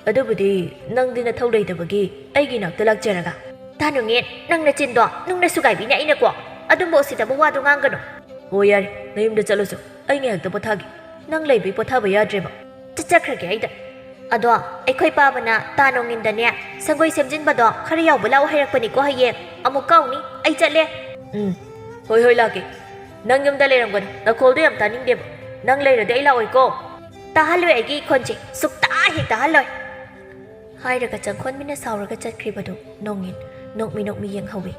ꯑꯗꯨꯕꯨꯗꯤ ꯅꯪꯗꯤ ꯅꯊꯧ ꯂꯩꯇꯕꯒꯤ ꯑꯩꯒꯤ ꯏꯅꯥꯛꯇ ꯂꯥꯛꯆꯔꯒ꯫ ꯇꯥ ꯅꯣꯡꯉꯤꯟ, ꯅꯪ ꯅꯆꯤꯟꯗꯣ ꯅꯨꯡꯅ ꯁꯨꯒꯥꯏꯕꯤꯅꯦ ꯑꯩꯅꯀꯣ꯫ ꯑꯗꯨꯝꯕ ꯎꯁꯤꯠꯇꯕ ꯋꯥꯗꯣ ꯉꯥꯡꯒꯅꯨ꯫ ꯑꯣ ꯌꯥꯔꯦ, ꯅꯌꯨꯝꯗ ꯆꯠꯂꯨꯆꯣ꯫ ꯑꯩ ꯉꯥꯏꯍꯥꯛꯇ ꯄꯣꯊꯥꯒꯦ꯫ ꯅꯪ ꯂꯩꯕꯩ ꯄꯣꯊꯥꯕ ꯌꯥꯗ꯭ꯔꯦꯕ꯫ ꯆꯠꯆꯈ꯭ꯔꯒꯦ ꯑꯩꯗ꯫ ꯑꯗꯣ ꯑꯩꯈꯣꯏ ꯄꯥꯕꯅ ꯇꯥ ꯅꯣꯡꯉꯤꯟꯗꯅꯦ ꯁꯪꯒꯣꯏ ꯁꯦꯝꯖꯤꯟꯕꯗꯣ ꯈꯔ ꯌꯥꯎꯕ ꯂꯥꯛꯑꯣ ꯍꯥꯏꯔꯛꯄꯅꯤꯀꯣ ꯍꯌꯦꯡ꯫ ꯑꯃꯨꯛ ꯀꯥꯎꯅꯤ, ꯑꯩ ꯆꯠꯂꯦ꯫ ꯎꯝ, ꯍꯣꯏ ꯍꯣꯏ, ꯂꯥꯛꯀꯦ꯫ ꯅꯪ ꯌꯨꯝꯗ ꯂꯩꯔꯝꯒꯅꯨ, ꯅꯈꯣꯜꯗꯣ ꯌꯥꯝ ꯇꯥꯅꯤꯡꯗꯦꯕ꯫ ꯅꯪ ꯂꯩꯔꯗꯤ ꯑꯩ ꯂꯥꯛꯑꯣꯏꯀꯣ꯫ ꯇꯥꯍꯜꯂꯣꯏ, ꯑꯩꯒꯤ ꯏꯈꯣꯟꯁꯦ ꯁꯨꯛꯇꯥ ꯍꯦꯛ ꯇꯥꯍꯜꯂꯣꯏ꯫ ꯍꯥꯏꯔꯒ ꯆꯪꯈꯣꯟꯃꯤꯅ ꯁꯥꯎꯔꯒ ꯆꯠꯈ꯭ꯔꯤꯕꯗꯨ ꯅꯣꯡꯉꯤꯟ ꯅꯣꯛꯃꯤ ꯅꯣꯛꯃꯤ ꯌꯦꯡꯍꯧꯏ꯫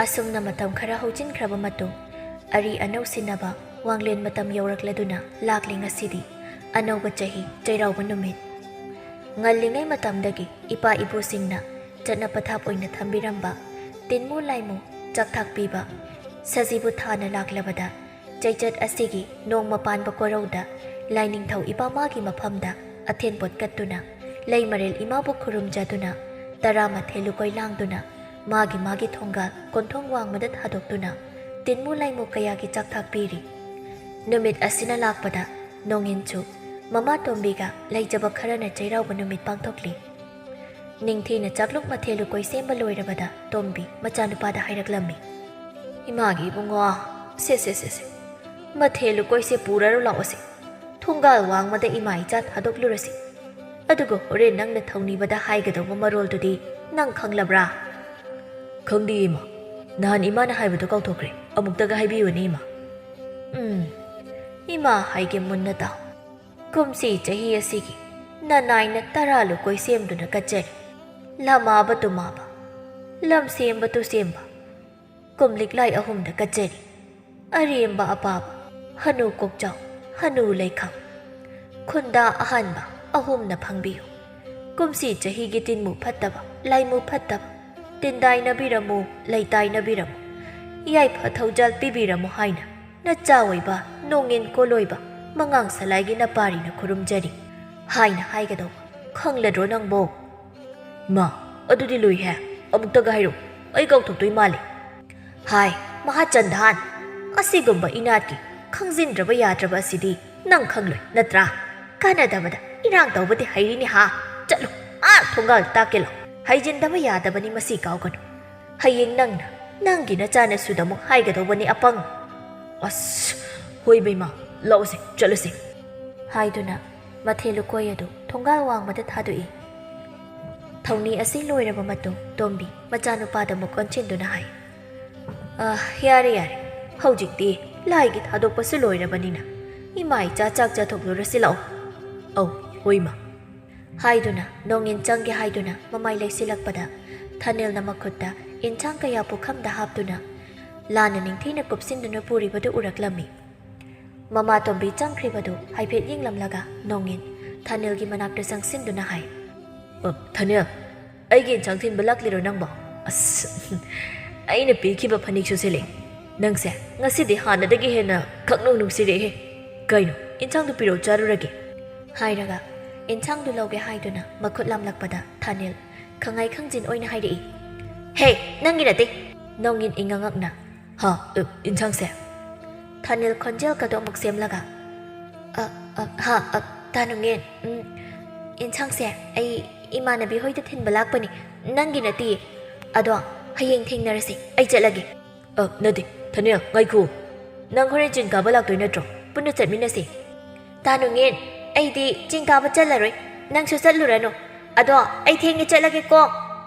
ꯑꯁꯨꯝꯅ ꯃꯇꯝ ꯈꯔ ꯍꯧꯖꯤꯟꯈ꯭ꯔꯕ ꯃꯇꯨꯡ, ꯑꯔꯤ ꯑꯅꯧ ꯁꯤꯟꯅꯕ ꯋꯥꯡꯂꯦꯟ ꯃꯇꯝ ꯌꯧꯔꯛꯂꯗꯨꯅ ꯂꯥꯛꯂꯤ ꯉꯁꯤꯗꯤ, ꯑꯅꯧꯕ ꯆꯍꯤ, ꯆꯩꯔꯥꯎꯕ ꯅꯨꯃꯤꯠ꯫ ꯉꯜꯂꯤꯉꯩ ꯃꯇꯝꯗꯒꯤ ꯏꯄꯥ ꯏꯄꯨꯁꯤꯡꯅ ꯆꯠꯅ ꯄꯊꯥꯞ ꯑꯣꯏꯅ ꯊꯝꯕꯤꯔꯝꯕ ꯇꯤꯟꯃꯨ ꯂꯥꯏꯃꯨ, ꯆꯥꯛꯊꯥꯛ ꯄꯤꯕ, ꯁꯖꯤꯕꯨ ꯊꯥꯅ ꯂꯥꯛꯂꯕꯗ ꯆꯩꯆꯠ ꯑꯁꯤꯒꯤ ꯅꯣꯡꯃ ꯄꯥꯟꯕ ꯀꯣꯔꯧꯗ ꯂꯥꯏꯅꯤꯡꯊꯧ ꯏꯄꯥ ꯃꯥꯒꯤ ꯃꯐꯝꯗ ꯑꯊꯦꯟꯄꯣꯠ ꯀꯠꯇꯨꯅ, ꯂꯩ ꯃꯔꯦꯜ ꯏꯃꯥꯕꯨ ꯈꯨꯔꯨꯝꯖꯗꯨꯅ, ꯇꯔꯥꯃꯥꯊꯣꯏ ꯂꯨꯀꯣꯏ ꯂꯥꯡꯗꯨꯅ ꯃꯥꯒꯤ ꯃꯥꯒꯤ ꯊꯣꯡꯒꯥꯜ ꯀꯣꯟꯊꯣꯡ ꯋꯥꯡꯃꯗ ꯊꯥꯗꯣꯛꯇꯨꯅ ꯇꯤꯟꯃꯨ ꯂꯥꯏꯃꯨ ꯀꯌꯥꯒꯤ ꯆꯥꯛꯊꯥꯛ ꯄꯤꯔꯤ꯫ ꯅꯨꯃꯤꯠ ꯑꯁꯤꯅ ꯂꯥꯛꯄꯗ ꯅꯣꯡꯏꯟꯁꯨ ꯃꯃꯥ ꯇꯣꯝꯕꯤꯒ ꯂꯩꯖꯕ ꯈꯔꯅ ꯆꯩꯔꯥꯎꯕ ꯅꯨꯃꯤꯠ ꯄꯥꯡꯊꯣꯛꯂꯤ꯫ ꯅꯤꯡꯊꯤꯅ ꯆꯥꯛꯂꯨꯛ ꯃꯊꯦꯜ ꯂꯨꯀꯣꯏ ꯁꯦꯝꯕ ꯂꯣꯏꯔꯕꯗ ꯇꯣꯝꯕꯤ ꯃꯆꯥꯅꯨꯄꯥꯗ ꯍꯥꯏꯔꯛꯂꯝꯃꯤ꯫ "ꯏꯃꯥꯒꯤ ꯏꯕꯨꯡꯉꯣ, ꯁꯦ ꯁꯦ ꯁꯦ ꯁꯦ, ꯃꯊꯦꯜ ꯂꯨꯀꯣꯏꯁꯦ ꯄꯨꯔꯔꯣ ꯂꯥꯛꯑꯣꯁꯦ꯫ ꯊꯣꯡꯒꯥꯜ ꯋꯥꯡꯃꯗ ꯏꯃꯥ ꯏꯆꯥ ꯊꯥꯗꯣꯛꯂꯨꯔꯁꯤ꯫ ꯑꯗꯨꯒ ꯍꯣꯔꯦꯟ ꯅꯪꯅ ꯊꯧꯅꯤꯕꯗ ꯍꯥꯏꯒꯗꯧꯕ ꯃꯔꯣꯜꯗꯨꯗꯤ ꯅꯪ ꯈꯪꯂꯕ꯭ꯔꯥ?" "ꯈꯪꯗꯦ ꯏꯃꯥ, ꯅꯍꯥꯟ ꯏꯃꯥꯅ ꯍꯥꯏꯕꯗꯣ ꯀꯥꯎꯊꯣꯛꯈ꯭ꯔꯦ, ꯑꯃꯨꯛꯇꯒ ꯍꯥꯏꯕꯤꯌꯨꯅꯦ ꯏꯃꯥ꯫" "ꯎꯝ, ꯏꯃꯥ ꯍꯥꯏꯒꯦ ꯃꯨꯟꯅ ꯇꯥꯎ꯫ ꯀꯨꯝꯁꯤ ꯆꯍꯤ ꯑꯁꯤꯒꯤ ꯅꯅꯥꯏꯅ ꯇꯔꯥ ꯂꯨꯀꯣꯏ ꯁꯦꯝꯗꯨꯅ ꯀꯠꯆꯔꯤ꯫ ꯂꯝ ꯑꯥꯕ ꯇꯨꯝ ꯑꯥꯕ, ꯂꯝ ꯁꯦꯝꯕ ꯇꯨ ꯁꯦꯝꯕ, ꯀꯨꯝꯂꯤꯛꯂꯥꯏ ꯑꯍꯨꯝꯗ ꯀꯠꯆꯔꯤ꯫ ꯑꯔꯦꯝꯕ ꯑꯄꯥꯕ, ꯍꯅꯨ ꯀꯣꯛꯆꯥꯎ, ꯍꯅꯨ ꯂꯩꯈꯥꯝ, ꯈꯨꯟꯗꯥ ꯑꯍꯥꯟꯕ ꯑꯍꯨꯝꯅ ꯐꯪꯕꯤꯌꯨ꯫ ꯀꯨꯝꯁꯤ ꯆꯍꯤꯒꯤ ꯇꯤꯟꯃꯨ ꯐꯠꯇꯕ, ꯂꯥꯏꯃꯨ ꯐꯠꯇꯕ, ꯇꯤꯟꯗꯥꯏꯅꯕꯤꯔꯝꯃꯨ, ꯂꯩꯇꯥꯏꯅꯕꯤꯔꯝꯃꯨ, ꯌꯥꯏꯐ ꯊꯧꯖꯥꯜ ꯄꯤꯕꯤꯔꯝꯃꯨ ꯍꯥꯏꯅ ꯅꯆꯥ ꯑꯣꯏꯕ ꯅꯣꯡꯉꯤꯟ ꯀꯣꯂꯣꯏꯕ ꯃꯉꯥꯡ ꯁꯂꯥꯏꯒꯤ ꯅꯄꯥꯔꯤꯅ ꯈꯨꯔꯨꯝꯖꯔꯤ" ꯍꯥꯏꯅ ꯍꯥꯏꯒꯗꯧꯕ꯫ ꯈꯪꯂꯗ꯭ꯔꯣ ꯅꯪꯕꯣ? "ꯃꯥ, ꯑꯗꯨꯗꯤ ꯂꯨꯏꯍꯦ, ꯑꯃꯨꯛꯇꯒ ꯍꯥꯏꯔꯛꯎ, ꯑꯩ ꯀꯥꯎꯊꯣꯛꯇꯣꯏ ꯃꯥꯜꯂꯦ꯫" "ꯍꯥꯏ, ꯃꯍꯥꯆꯟꯗꯥꯟ, ꯑꯁꯤꯒꯨꯝꯕ ꯏꯅꯥꯠꯀꯤ ꯈꯪꯖꯤꯟꯗ꯭ꯔꯕ ꯌꯥꯗ꯭ꯔꯕ ꯑꯁꯤꯗꯤ ꯅꯪ ꯈꯪꯂꯣꯏ ꯅꯠꯇ꯭ꯔꯥ? ꯀꯥꯟꯅꯗꯕꯗ ꯏꯔꯥꯡ ꯇꯧꯕꯗꯤ ꯍꯩꯔꯤꯅꯦ ꯍꯥ? ꯆꯠꯂꯨ, ꯑꯥ ꯊꯣꯡꯒꯥꯜ ꯇꯥꯛꯀꯦ ꯂꯥꯎ꯫ ꯍꯩꯖꯤꯟꯗꯕ ꯌꯥꯗꯕꯅꯤ, ꯃꯁꯤ ꯀꯥꯎꯒꯅꯨ꯫ ꯍꯌꯦꯡ ꯅꯪꯅ ꯅꯪꯒꯤ ꯅꯆꯥꯅꯁꯨꯗ ꯑꯃꯨꯛ ꯍꯥꯏꯒꯗꯧꯕꯅꯤ, ꯑꯄꯪ꯫" "ꯑꯁ, ꯍꯣꯏ ꯕꯦꯝꯃ, ꯂꯥꯛꯎꯁꯦ, ꯆꯠꯂꯨꯁꯦ꯫" ꯍꯥꯏꯗꯨꯅ ꯃꯊꯦꯜ ꯂꯨꯀꯣꯏ ꯑꯗꯨ ꯊꯣꯡꯒꯥꯜ ꯋꯥꯡꯃꯗ ꯊꯥꯗꯣꯛꯏ꯫ ꯊꯧꯅꯤ ꯑꯁꯤ ꯂꯣꯏꯔꯕ ꯃꯇꯨꯡ ꯇꯣꯝꯕꯤ ꯃꯆꯥꯅꯨꯄꯥꯗ ꯑꯃꯨꯛ ꯑꯣꯟꯁꯤꯟꯗꯨꯅ ꯍꯥꯏ, "ꯑ, ꯌꯥꯔꯦ, ꯌꯥꯔꯦ, ꯍꯧꯖꯤꯛꯇꯤ ꯂꯥꯏꯒꯤ ꯊꯥꯗꯣꯛꯄꯁꯨ ꯂꯣꯏꯔꯕꯅꯤꯅ ꯏꯃꯥ ꯏꯆꯥ ꯆꯥꯛ ꯆꯥꯊꯣꯛꯂꯨꯔꯁꯤ ꯂꯥꯛꯑꯣ꯫" "ꯑꯧ, ꯍꯣꯏ ꯏꯃꯥ," ꯍꯥꯏꯗꯨꯅ ꯅꯣꯡꯉꯤꯟ ꯆꯪꯒꯦ ꯍꯥꯏꯗꯨꯅ ꯃꯃꯥꯏ ꯂꯩꯁꯤꯜꯂꯛꯄꯗ ꯊꯥꯅꯤꯜꯅ ꯃꯈꯨꯠꯇ ꯏꯟꯁꯥꯡ ꯀꯌꯥ ꯄꯨꯈꯝꯗ ꯍꯥꯞꯇꯨꯅ ꯂꯥꯟꯅ ꯅꯤꯡꯊꯤꯅ ꯀꯨꯞꯁꯤꯟꯗꯨꯅ ꯄꯨꯔꯤꯕꯗꯨ ꯎꯔꯛꯂꯝꯃꯤ꯫ ꯃꯃꯥ ꯇꯣꯝꯕꯤ ꯆꯪꯈ꯭ꯔꯤꯕꯗꯨ ꯍꯥꯏꯐꯦꯠ ꯌꯦꯡꯂꯝꯂꯒ ꯅꯣꯡꯉꯤꯟ ꯊꯥꯅꯤꯜꯒꯤ ꯃꯅꯥꯛꯇ ꯆꯪꯁꯤꯟꯗꯨꯅ ꯍꯥꯏ, "ꯑ, ꯊꯥꯅꯤꯜ, ꯑꯩꯒꯤ ꯏꯟꯁꯥꯡ ꯊꯤꯟꯕ ꯂꯥꯛꯂꯤꯔꯣ ꯅꯪꯕꯣ? ꯑꯁ, ꯑꯩꯅ ꯄꯤꯈꯤꯕ ꯐꯅꯦꯛꯁꯨ ꯁꯦꯠꯂꯦ꯫ ꯅꯪꯁꯦ ꯉꯁꯤꯗꯤ ꯍꯥꯟꯅꯗꯒꯤ ꯍꯦꯟꯅ ꯈꯪꯅꯨꯡ ꯅꯨꯡꯁꯤꯔꯛꯑꯦꯍꯦ꯫ ꯀꯩꯅꯣ, ꯏꯟꯁꯥꯡꯗꯨ ꯄꯤꯔꯛꯑꯣ, ꯆꯥꯔꯨꯔꯒꯦ," ꯍꯥꯏꯔꯒ ꯏꯟꯁꯥꯡꯗꯨ ꯂꯧꯒꯦ ꯍꯥꯏꯗꯨꯅ ꯃꯈꯨꯠ ꯂꯥꯝꯂꯛꯄꯗ ꯊꯥꯅꯤꯜ ꯈꯪꯉꯥꯏ ꯈꯪꯖꯤꯟ ꯑꯣꯏꯅ ꯍꯥꯏꯔꯛꯏ, "ꯍꯦ, ꯅꯪꯒꯤ ꯅꯠꯇꯦ!" ꯅꯣꯡꯉꯤꯟ ꯏꯉꯛꯉꯛꯅ, "ꯍꯥ, ꯑ, ꯏꯟꯁꯥꯡꯁꯦ?" ꯊꯥꯅꯤꯜ ꯈꯣꯟꯖꯦꯜꯒꯗꯣ ꯑꯃꯨꯛ ꯁꯦꯝꯂꯒ, "ꯑ, ꯑ, ꯍꯥ, ꯑ, ꯇꯥ ꯅꯣꯡꯉꯤꯟ, ꯎꯝ, ꯏꯟꯁꯥꯡꯁꯦ ꯑꯩ ꯏꯃꯥꯟꯅꯕꯤ ꯍꯣꯏꯗ ꯊꯤꯟꯕ ꯂꯥꯛꯄꯅꯤ, ꯅꯪꯒꯤ ꯅꯠꯇꯤꯌꯦ꯫ ꯑꯗꯣ ꯍꯌꯦꯡ ꯊꯦꯡꯅꯔꯁꯤ, ꯑꯩ ꯆꯠꯂꯒꯦ꯫" "ꯑ, ꯅꯠꯇꯦ, ꯊꯥꯅꯤꯜ, ꯉꯥꯏꯈꯣ꯫ ꯅꯪ ꯍꯣꯔꯦꯟ ꯆꯤꯡ ꯀꯥꯕ ꯂꯥꯛꯇꯣꯏ ꯅꯠꯇ꯭ꯔꯣ? ꯄꯨꯟꯅ ꯆꯠꯃꯤꯟꯅꯁꯤ꯫" "ꯇꯥ ꯅꯣꯡꯉꯤꯟ, ꯑꯩꯗꯤ ꯆꯤꯡ ꯀꯥꯕ ꯆꯠꯂꯔꯣꯏ꯫ ꯅꯪꯁꯨ ꯆꯠꯂꯨꯔꯅꯨ꯫ ꯑꯗꯣ ꯑꯩ ꯊꯦꯡꯉꯦ, ꯆꯠꯂꯒꯦꯀꯣ,"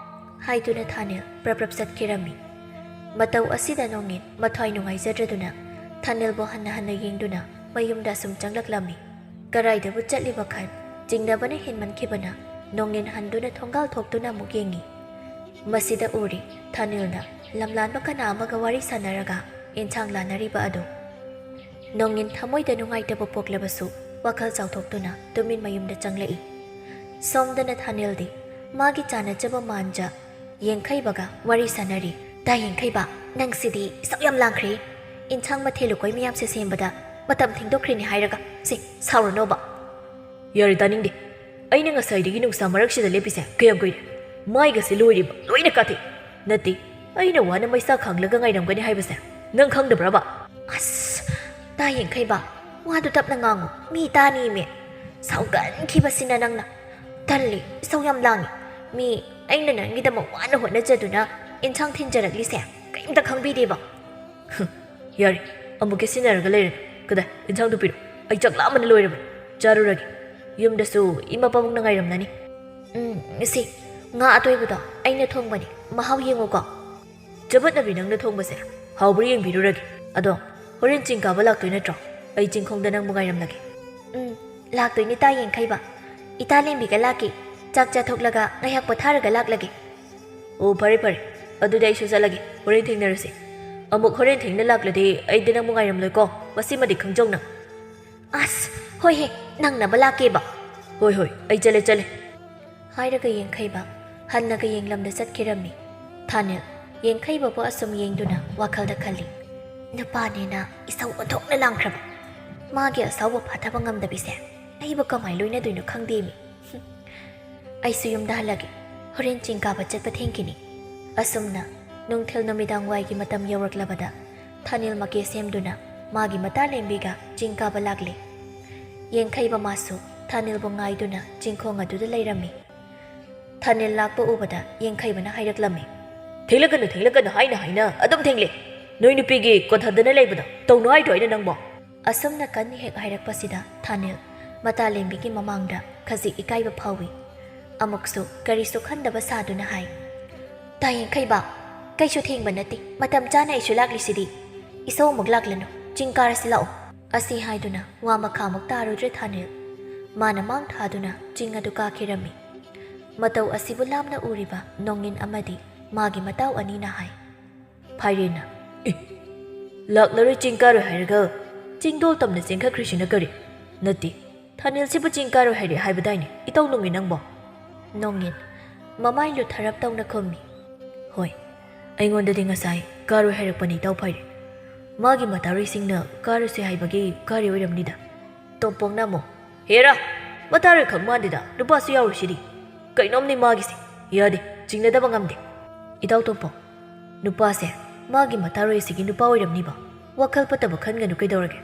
ꯍꯥꯏꯗꯨꯅ ꯊꯥꯅꯤꯜ ꯄ꯭ꯔꯞ ꯄ꯭ꯔꯞ ꯆꯠꯈꯤꯔꯝꯃꯤ꯫ ꯃꯇꯧ ꯑꯁꯤꯗ ꯅꯣꯡꯉꯤꯟ ꯃꯊ꯭ꯋꯥꯏ ꯅꯨꯡꯉꯥꯏꯖꯗ꯭ꯔꯗꯨꯅ ꯊꯥꯅꯤꯜꯕꯨ ꯍꯟꯅ ꯍꯟꯅ ꯌꯦꯡꯗꯨꯅ ꯃꯌꯨꯝꯗ ꯑꯁꯨꯝ ꯆꯪꯂꯛꯂꯝꯃꯤ꯫ ꯀꯔꯥꯏꯗꯕꯨ ꯆꯠꯂꯤꯕ ꯈꯟ ꯆꯤꯡꯅꯕꯅ ꯍꯦꯟꯃꯟꯈꯤꯕꯅ ꯅꯣꯡꯉꯤꯟ ꯍꯟꯗꯨꯅ ꯊꯣꯡꯒꯥꯜ ꯊꯣꯛꯇꯨꯅ ꯑꯃꯨꯛ ꯌꯦꯡꯉꯤ꯫ ꯃꯁꯤꯗ ꯎꯔꯤ ꯊꯥꯅꯤꯜꯅ ꯂꯝꯂꯥꯟꯕ ꯀꯅꯥ ꯑꯃꯒ ꯋꯥꯔꯤ ꯁꯥꯟꯅꯔꯒ ꯏꯟꯁꯥꯡ ꯂꯥꯟꯅꯔꯤꯕ ꯑꯗꯨ꯫ ꯅꯣꯡꯉꯤꯟ ꯊꯃꯣꯏꯗ ꯅꯨꯡꯉꯥꯏꯇꯕ ꯄꯣꯛꯂꯕꯁꯨ ꯋꯥꯈꯜ ꯆꯥꯎꯊꯣꯛꯇꯨꯅ ꯇꯨꯃꯤꯟ ꯃꯌꯨꯝꯗ ꯆꯪꯂꯛꯏ꯫ ꯁꯣꯝꯗꯅ ꯊꯥꯅꯤꯜꯗꯤ ꯃꯥꯒꯤ ꯆꯥꯟꯅꯖꯕ ꯃꯥꯟꯖ ꯌꯦꯡꯈꯩꯕꯒ ꯋꯥꯔꯤ ꯁꯥꯟꯅꯔꯤ꯫ "ꯇꯥ ꯌꯦꯡꯈꯩꯕ, ꯅꯪꯁꯤꯗꯤ ꯏꯁꯧ ꯌꯥꯝ ꯂꯥꯡꯈ꯭ꯔꯦ꯫ ꯏꯟꯁꯥꯡ ꯃꯊꯦꯜ ꯂꯨꯀꯣꯏ ꯃꯌꯥꯝꯁꯦ ꯁꯦꯝꯕꯗ ꯃꯇꯝ ꯊꯦꯡꯗꯣꯛꯈ꯭ꯔꯦꯅꯦ ꯍꯥꯏꯔꯒ꯫ ꯁꯦ, ꯁꯥꯎꯔꯅꯣꯕ꯫" "ꯌꯥꯔꯦ, ꯇꯥꯅꯤꯡꯗꯦ꯫ ꯑꯩꯅ ꯉꯁꯥꯏꯗꯒꯤ ꯅꯨꯡꯁꯥ ꯃꯔꯛꯁꯤꯗ ꯂꯦꯞꯄꯤꯁꯦ ꯀꯌꯥꯝ ꯀꯨꯏꯔꯦ? ꯃꯥꯏꯒꯁꯦ ꯂꯣꯏꯔꯦꯕ, ꯂꯣꯏꯅ ꯀꯥꯊꯦ꯫ ꯅꯠꯇꯦ, ꯑꯩꯅ ꯋꯥꯅ ꯃꯩꯁꯥ ꯈꯥꯡꯂꯒ ꯉꯥꯏꯔꯝꯒꯅꯤ ꯍꯥꯏꯕꯁꯦ ꯅꯪ ꯈꯪꯗꯕ꯭ꯔꯕ?" "ꯑꯁ, ꯇꯥ ꯌꯦꯡꯈꯩꯕ, ꯋꯥꯗꯨ ꯇꯞꯅ ꯉꯥꯡꯉꯨ, ꯃꯤ ꯇꯥꯅꯤꯃꯦ꯫ ꯁꯥꯎꯒꯟꯈꯤꯕꯁꯤꯅ ꯅꯪꯅ꯫ ꯇꯜꯂꯤ, ꯏꯁꯧ ꯌꯥꯝ ꯂꯥꯡꯉꯤ꯫ ꯃꯤ ꯑꯩꯅ ꯅꯪꯒꯤꯗꯃꯛ ꯋꯥꯅ ꯍꯣꯠꯅꯖꯗꯨꯅ ꯏꯟꯁꯥꯡ ꯊꯤꯟꯖꯔꯛꯂꯤꯁꯦ ꯀꯔꯤꯝꯇ ꯈꯪꯕꯤꯗꯦꯕ꯫" "ꯌꯥꯔꯦ, ꯑꯃꯨꯛꯀ ꯁꯤꯟꯅꯔꯒ ꯂꯩꯔꯦ꯫ ꯀꯗꯥꯏ, ꯏꯟꯁꯥꯡꯗꯨ ꯄꯤꯔꯛꯑꯣ꯫ ꯑꯩ ꯆꯥꯛ ꯂꯥꯝꯕꯅ ꯂꯣꯏꯔꯕꯅꯤ꯫ ꯆꯥꯔꯨꯔꯒꯦ꯫" ꯌꯨꯝꯗꯁꯨ ꯏꯃꯥ ꯄꯥꯕꯨꯡꯅ ꯉꯥꯏꯔꯝꯂꯅꯤ꯫ ꯎꯝ, ꯁꯤ ꯉꯥ ꯑꯇꯣꯏꯕꯗꯣ ꯑꯩꯅ ꯊꯣꯡꯕꯅꯤ, ꯃꯍꯥꯎ ꯌꯦꯡꯉꯨꯀꯣ꯫ ꯆꯕꯠꯅꯕꯤ ꯅꯪꯅ ꯊꯣꯡꯕꯁꯦ ꯍꯥꯎꯕ꯭ꯔꯥ ꯌꯦꯡꯕꯤꯔꯨꯔꯒꯦ꯫ ꯑꯗꯣ ꯍꯣꯔꯦꯟ ꯆꯤꯡ ꯀꯥꯕ ꯂꯥꯛꯇꯣꯏ ꯅꯠꯇ꯭ꯔꯣ? ꯑꯩ ꯆꯤꯡꯈꯣꯡꯗ ꯅꯪꯕꯨ ꯉꯥꯏꯔꯝꯂꯒꯦ꯫ ꯎꯝ, ꯂꯥꯛꯇꯣꯏꯅꯤ ꯇꯥ ꯌꯦꯡꯈꯩꯕ꯫ ꯏꯇꯥ ꯂꯦꯝꯕꯤꯒ ꯂꯥꯛꯀꯦ꯫ ꯆꯥꯛ ꯆꯥꯊꯣꯛꯂꯒ ꯉꯥꯏꯍꯥꯛ ꯄꯣꯊꯥꯔꯒ ꯂꯥꯛꯂꯒꯦ꯫ ꯑꯣ, ꯐꯔꯦ ꯐꯔꯦ꯫ ꯑꯗꯨꯗꯤ ꯑꯩꯁꯨ ꯆꯠꯂꯒꯦ꯫ ꯍꯣꯔꯦꯟ ꯊꯦꯡꯅꯔꯁꯦ꯫ ꯑꯃꯨꯛ ꯍꯣꯔꯦꯟ ꯊꯦꯡꯅ ꯂꯥꯛꯂꯗꯤ ꯑꯩꯗꯤ ꯅꯪꯕꯨ ꯉꯥꯏꯔꯝꯂꯣꯏꯀꯣ꯫ ꯃꯁꯤꯃꯗꯤ ꯈꯪꯖꯧ ꯅꯪ꯫ ꯑꯁ, ꯍꯣꯏꯍꯦ, ꯅꯪꯅꯕ ꯂꯥꯛꯀꯦꯕ꯫ ꯍꯣꯏ ꯍꯣꯏ, ꯑꯩ ꯆꯠꯂꯦ ꯆꯠꯂꯦ꯫ ꯍꯥꯏꯔꯒ ꯌꯦꯡꯈꯩꯕ ꯍꯟꯅꯒ ꯌꯦꯡꯂꯝꯗ ꯆꯠꯈꯤꯔꯝꯃꯤ꯫ ꯊꯥꯅꯤꯜ ꯌꯦꯡꯈꯩꯕꯕꯨ ꯑꯁꯨꯝ ꯌꯦꯡꯗꯨꯅ ꯋꯥꯈꯜꯗ ꯈꯜꯂꯤ꯫ ꯅꯨꯄꯥꯅꯦꯅ ꯏꯁꯧ ꯑꯣꯟꯊꯣꯛꯅ ꯂꯥꯡꯈ꯭ꯔꯕ꯫ ꯃꯥꯒꯤ ꯑꯁꯥꯎꯕ ꯐꯥꯊꯕ ꯉꯝꯗꯕꯤꯁꯦ ꯑꯩꯕꯨ ꯀꯃꯥꯏ ꯂꯣꯏꯅꯗꯣꯏꯅꯣ ꯈꯪꯗꯦꯃꯤ꯫ ꯑꯩꯁꯨ ꯌꯨꯝꯗ ꯍꯜꯂꯒꯦ꯫ ꯍꯣꯔꯦꯟ ꯆꯤꯡ ꯀꯥꯕ ꯆꯠꯄ ꯊꯦꯡꯈꯤꯅꯤ꯫ ꯑꯁꯨꯝꯅ ꯅꯨꯡꯊꯤꯜ ꯅꯨꯃꯤꯗꯥꯡ ꯋꯥꯏꯒꯤ ꯃꯇꯝ ꯌꯧꯔꯛꯂꯕꯗ ꯊꯥꯅꯤꯜ ꯃꯀꯦ ꯁꯦꯝꯗꯨꯅ ꯃꯥꯒꯤ ꯃꯇꯥ ꯂꯦꯝꯕꯤꯒ ꯆꯤꯡ ꯀꯥꯕ ꯂꯥꯛꯂꯦ꯫ ꯌꯦꯡꯈꯩꯕ ꯃꯥꯁꯨ ꯊꯥꯅꯤꯜꯕꯨ ꯉꯥꯏꯗꯨꯅ ꯆꯤꯡꯈꯣꯡ ꯑꯗꯨꯗ ꯂꯩꯔꯝꯃꯤ꯫ ꯊꯥꯅꯤꯜ ꯂꯥꯛꯄ ꯎꯕꯗ ꯌꯦꯡꯈꯩꯕꯅ ꯍꯥꯏꯔꯛꯂꯝꯃꯤ꯫ "ꯊꯦꯡꯂꯛꯀꯅꯨ, ꯊꯦꯡꯂꯛꯀꯅꯨ ꯍꯥꯏꯅ ꯍꯥꯏꯅ ꯑꯗꯨꯝ ꯊꯦꯡꯂꯦ꯫ ꯅꯣꯏ ꯅꯨꯄꯤꯒꯤ ꯀꯣꯟꯊꯗꯅ ꯂꯩꯕꯗꯣ ꯇꯧꯅꯨ ꯍꯥꯏꯗ꯭ꯔꯣ ꯑꯩꯅ ꯅꯪꯕꯣ?" ꯑꯁꯨꯝꯅ ꯀꯟꯅ ꯍꯦꯛ ꯍꯥꯏꯔꯛꯄꯁꯤꯗ ꯊꯥꯅꯤꯜ ꯃꯇꯥꯂꯦꯝꯕꯤꯒꯤ ꯃꯃꯥꯡꯗ ꯈꯖꯤꯛ ꯏꯀꯥꯏꯕ ꯐꯥꯎꯏ꯫ ꯑꯃꯨꯛꯁꯨ ꯀꯔꯤꯁꯨ ꯈꯟꯗꯕ ꯁꯥꯗꯨꯅ ꯍꯥꯏ, "ꯇꯥ ꯌꯦꯡꯈꯩꯕ, ꯀꯩꯁꯨ ꯊꯦꯡꯕ ꯅꯠꯇꯦ, ꯃꯇꯝ ꯆꯥꯅ ꯑꯩꯁꯨ ꯂꯥꯛꯂꯤꯁꯤꯗꯤ꯫ ꯏꯁꯧ ꯑꯃꯨꯛ ꯂꯥꯛꯂꯅꯨ, ꯆꯤꯡ ꯀꯥꯔꯁꯤ ꯂꯥꯛꯑꯣ"꯫ ꯑꯁꯤ ꯍꯥꯏꯗꯨꯅ ꯋꯥ ꯃꯈꯥ ꯑꯃꯨꯛ ꯇꯥꯔꯨꯗ꯭ꯔꯦ ꯊꯥꯅꯤꯜ꯫ ꯃꯥꯅ ꯃꯥꯡ ꯊꯥꯗꯨꯅ ꯆꯤꯡ ꯑꯗꯨ ꯀꯥꯈꯤꯔꯝꯃꯤ꯫ ꯃꯇꯧ ꯑꯁꯤꯕꯨ ꯂꯥꯞꯅ ꯎꯔꯤꯕ ꯅꯣꯡꯉꯤꯟ ꯑꯃꯗꯤ ꯃꯥꯒꯤ ꯃꯇꯥꯎ ꯑꯅꯤꯅ ꯍꯥꯏ, ꯐꯥꯏꯔꯦꯟꯅ, "ꯑꯦ, ꯂꯥꯛꯂꯔꯣꯏ, ꯆꯤꯡ ꯀꯥꯔꯣꯏ ꯍꯥꯏꯔꯒ ꯆꯤꯡꯗꯣꯜ ꯇꯝꯅ ꯆꯦꯟꯈꯠꯈ꯭ꯔꯤꯁꯤꯅ ꯀꯔꯤ? ꯅꯠꯇꯦ, ꯊꯥꯅꯤꯜꯁꯤꯕꯨ ꯆꯤꯡ ꯀꯥꯔꯣꯏ ꯍꯥꯏꯔꯦ ꯍꯥꯏꯕꯗꯥꯏꯅꯦ, ꯏꯇꯥꯎ ꯅꯣꯡꯉꯤꯟ ꯅꯪꯕꯣ?" ꯅꯣꯡꯉꯤꯟ ꯃꯃꯥꯏ ꯂꯨꯊꯔꯞ ꯇꯧꯅ ꯈꯨꯝꯃꯤ, "ꯍꯣꯏ, ꯑꯩꯉꯣꯟꯗꯗꯤ ꯉꯁꯥꯏ ꯀꯥꯔꯣꯏ ꯍꯥꯏꯔꯛꯄꯅꯤ ꯏꯇꯥꯎ ꯐꯥꯏꯔꯦꯟ꯫ ꯃꯥꯒꯤ ꯃꯇꯥꯔꯣꯏꯁꯤꯡꯅ ꯀꯥꯔꯨꯁꯦ ꯍꯥꯏꯕꯒꯤ ꯀꯥꯔꯤ ꯑꯣꯏꯔꯝꯅꯤꯗ"꯫ ꯇꯣꯝꯄꯣꯛꯅ ꯑꯃꯨꯛ, "ꯍꯦꯔꯥ, ꯃꯇꯥꯔꯣꯏ ꯈꯛ ꯃꯥꯟꯗꯦꯗ, ꯅꯨꯄꯥꯁꯨ ꯌꯥꯎꯔꯤꯁꯤꯗꯤ꯫ ꯀꯩꯅꯣꯝꯅꯤ ꯃꯥꯒꯤꯁꯦ, ꯌꯥꯗꯦ, ꯆꯤꯡꯅꯗꯕ ꯉꯝꯗꯦ"꯫ ꯏꯇꯥꯎ ꯇꯣꯝꯄꯣꯛ, ꯅꯨꯄꯥꯁꯦ ꯃꯥꯒꯤ ꯃꯇꯥꯔꯣꯏꯁꯤꯒꯤ ꯅꯨꯄꯥ ꯑꯣꯏꯔꯝꯅꯤꯕ꯫ ꯋꯥꯈꯜ ꯐꯠꯇꯕ ꯈꯟꯒꯅꯨ ꯀꯩꯗꯧꯔꯒꯦ꯫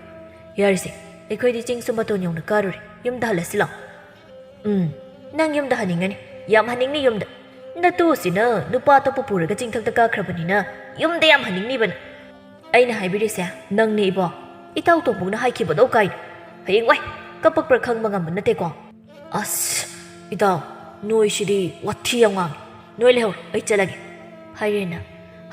ꯌꯥꯔꯤꯁꯦ, ꯑꯩꯈꯣꯏꯗꯤ ꯆꯤꯡꯁꯨ ꯃꯇꯣꯟ ꯌꯧꯅ ꯀꯥꯔꯨꯔꯦ, ꯌꯨꯝꯗ ꯍꯜꯂꯁꯤ ꯂꯥꯛꯑꯣ꯫ ꯎꯝ, ꯅꯪ ꯌꯨꯝꯗ ꯍꯟꯅꯤꯡꯒꯅꯤ, ꯌꯥꯝ ꯍꯟꯅꯤꯡꯅꯤ ꯌꯨꯝꯗ꯫ ꯅꯇꯨꯁꯤꯅ ꯅꯨꯄꯥ ꯑꯇꯣꯞꯄ ꯄꯨꯔꯒ ꯆꯤꯡꯊꯛꯇ ꯀꯥꯈ꯭ꯔꯕꯅꯤꯅ ꯌꯨꯝꯗ ꯌꯥꯝ ꯍꯟꯅꯤꯡꯅꯤꯕ ꯅꯪ꯫ ꯑꯩꯅ ꯍꯥꯏꯕꯤꯔꯤꯁꯦ ꯅꯪꯅꯦ ꯏꯕꯣ꯫ ꯏꯇꯥꯎ ꯇꯣꯝꯄꯣꯛꯅ ꯍꯥꯏꯈꯤꯕꯗꯣ ꯀꯥꯏꯅ꯫ ꯍꯌꯦꯡ ꯋꯥꯏ ꯀꯞꯄꯛꯄ꯭ꯔꯥ ꯈꯪꯕ ꯉꯝꯕ ꯅꯠꯇꯦꯀꯣ꯫ ꯑꯁ, ꯏꯇꯥꯎ, ꯅꯣꯏꯁꯤꯗꯤ ꯋꯥꯊꯤ ꯌꯥꯝ ꯉꯥꯡꯉꯤ꯫ ꯅꯣꯏ ꯂꯩꯍꯧꯔꯣ, ꯑꯩ ꯆꯠꯂꯒꯦ꯫ ꯐꯥꯏꯔꯦꯟꯅ,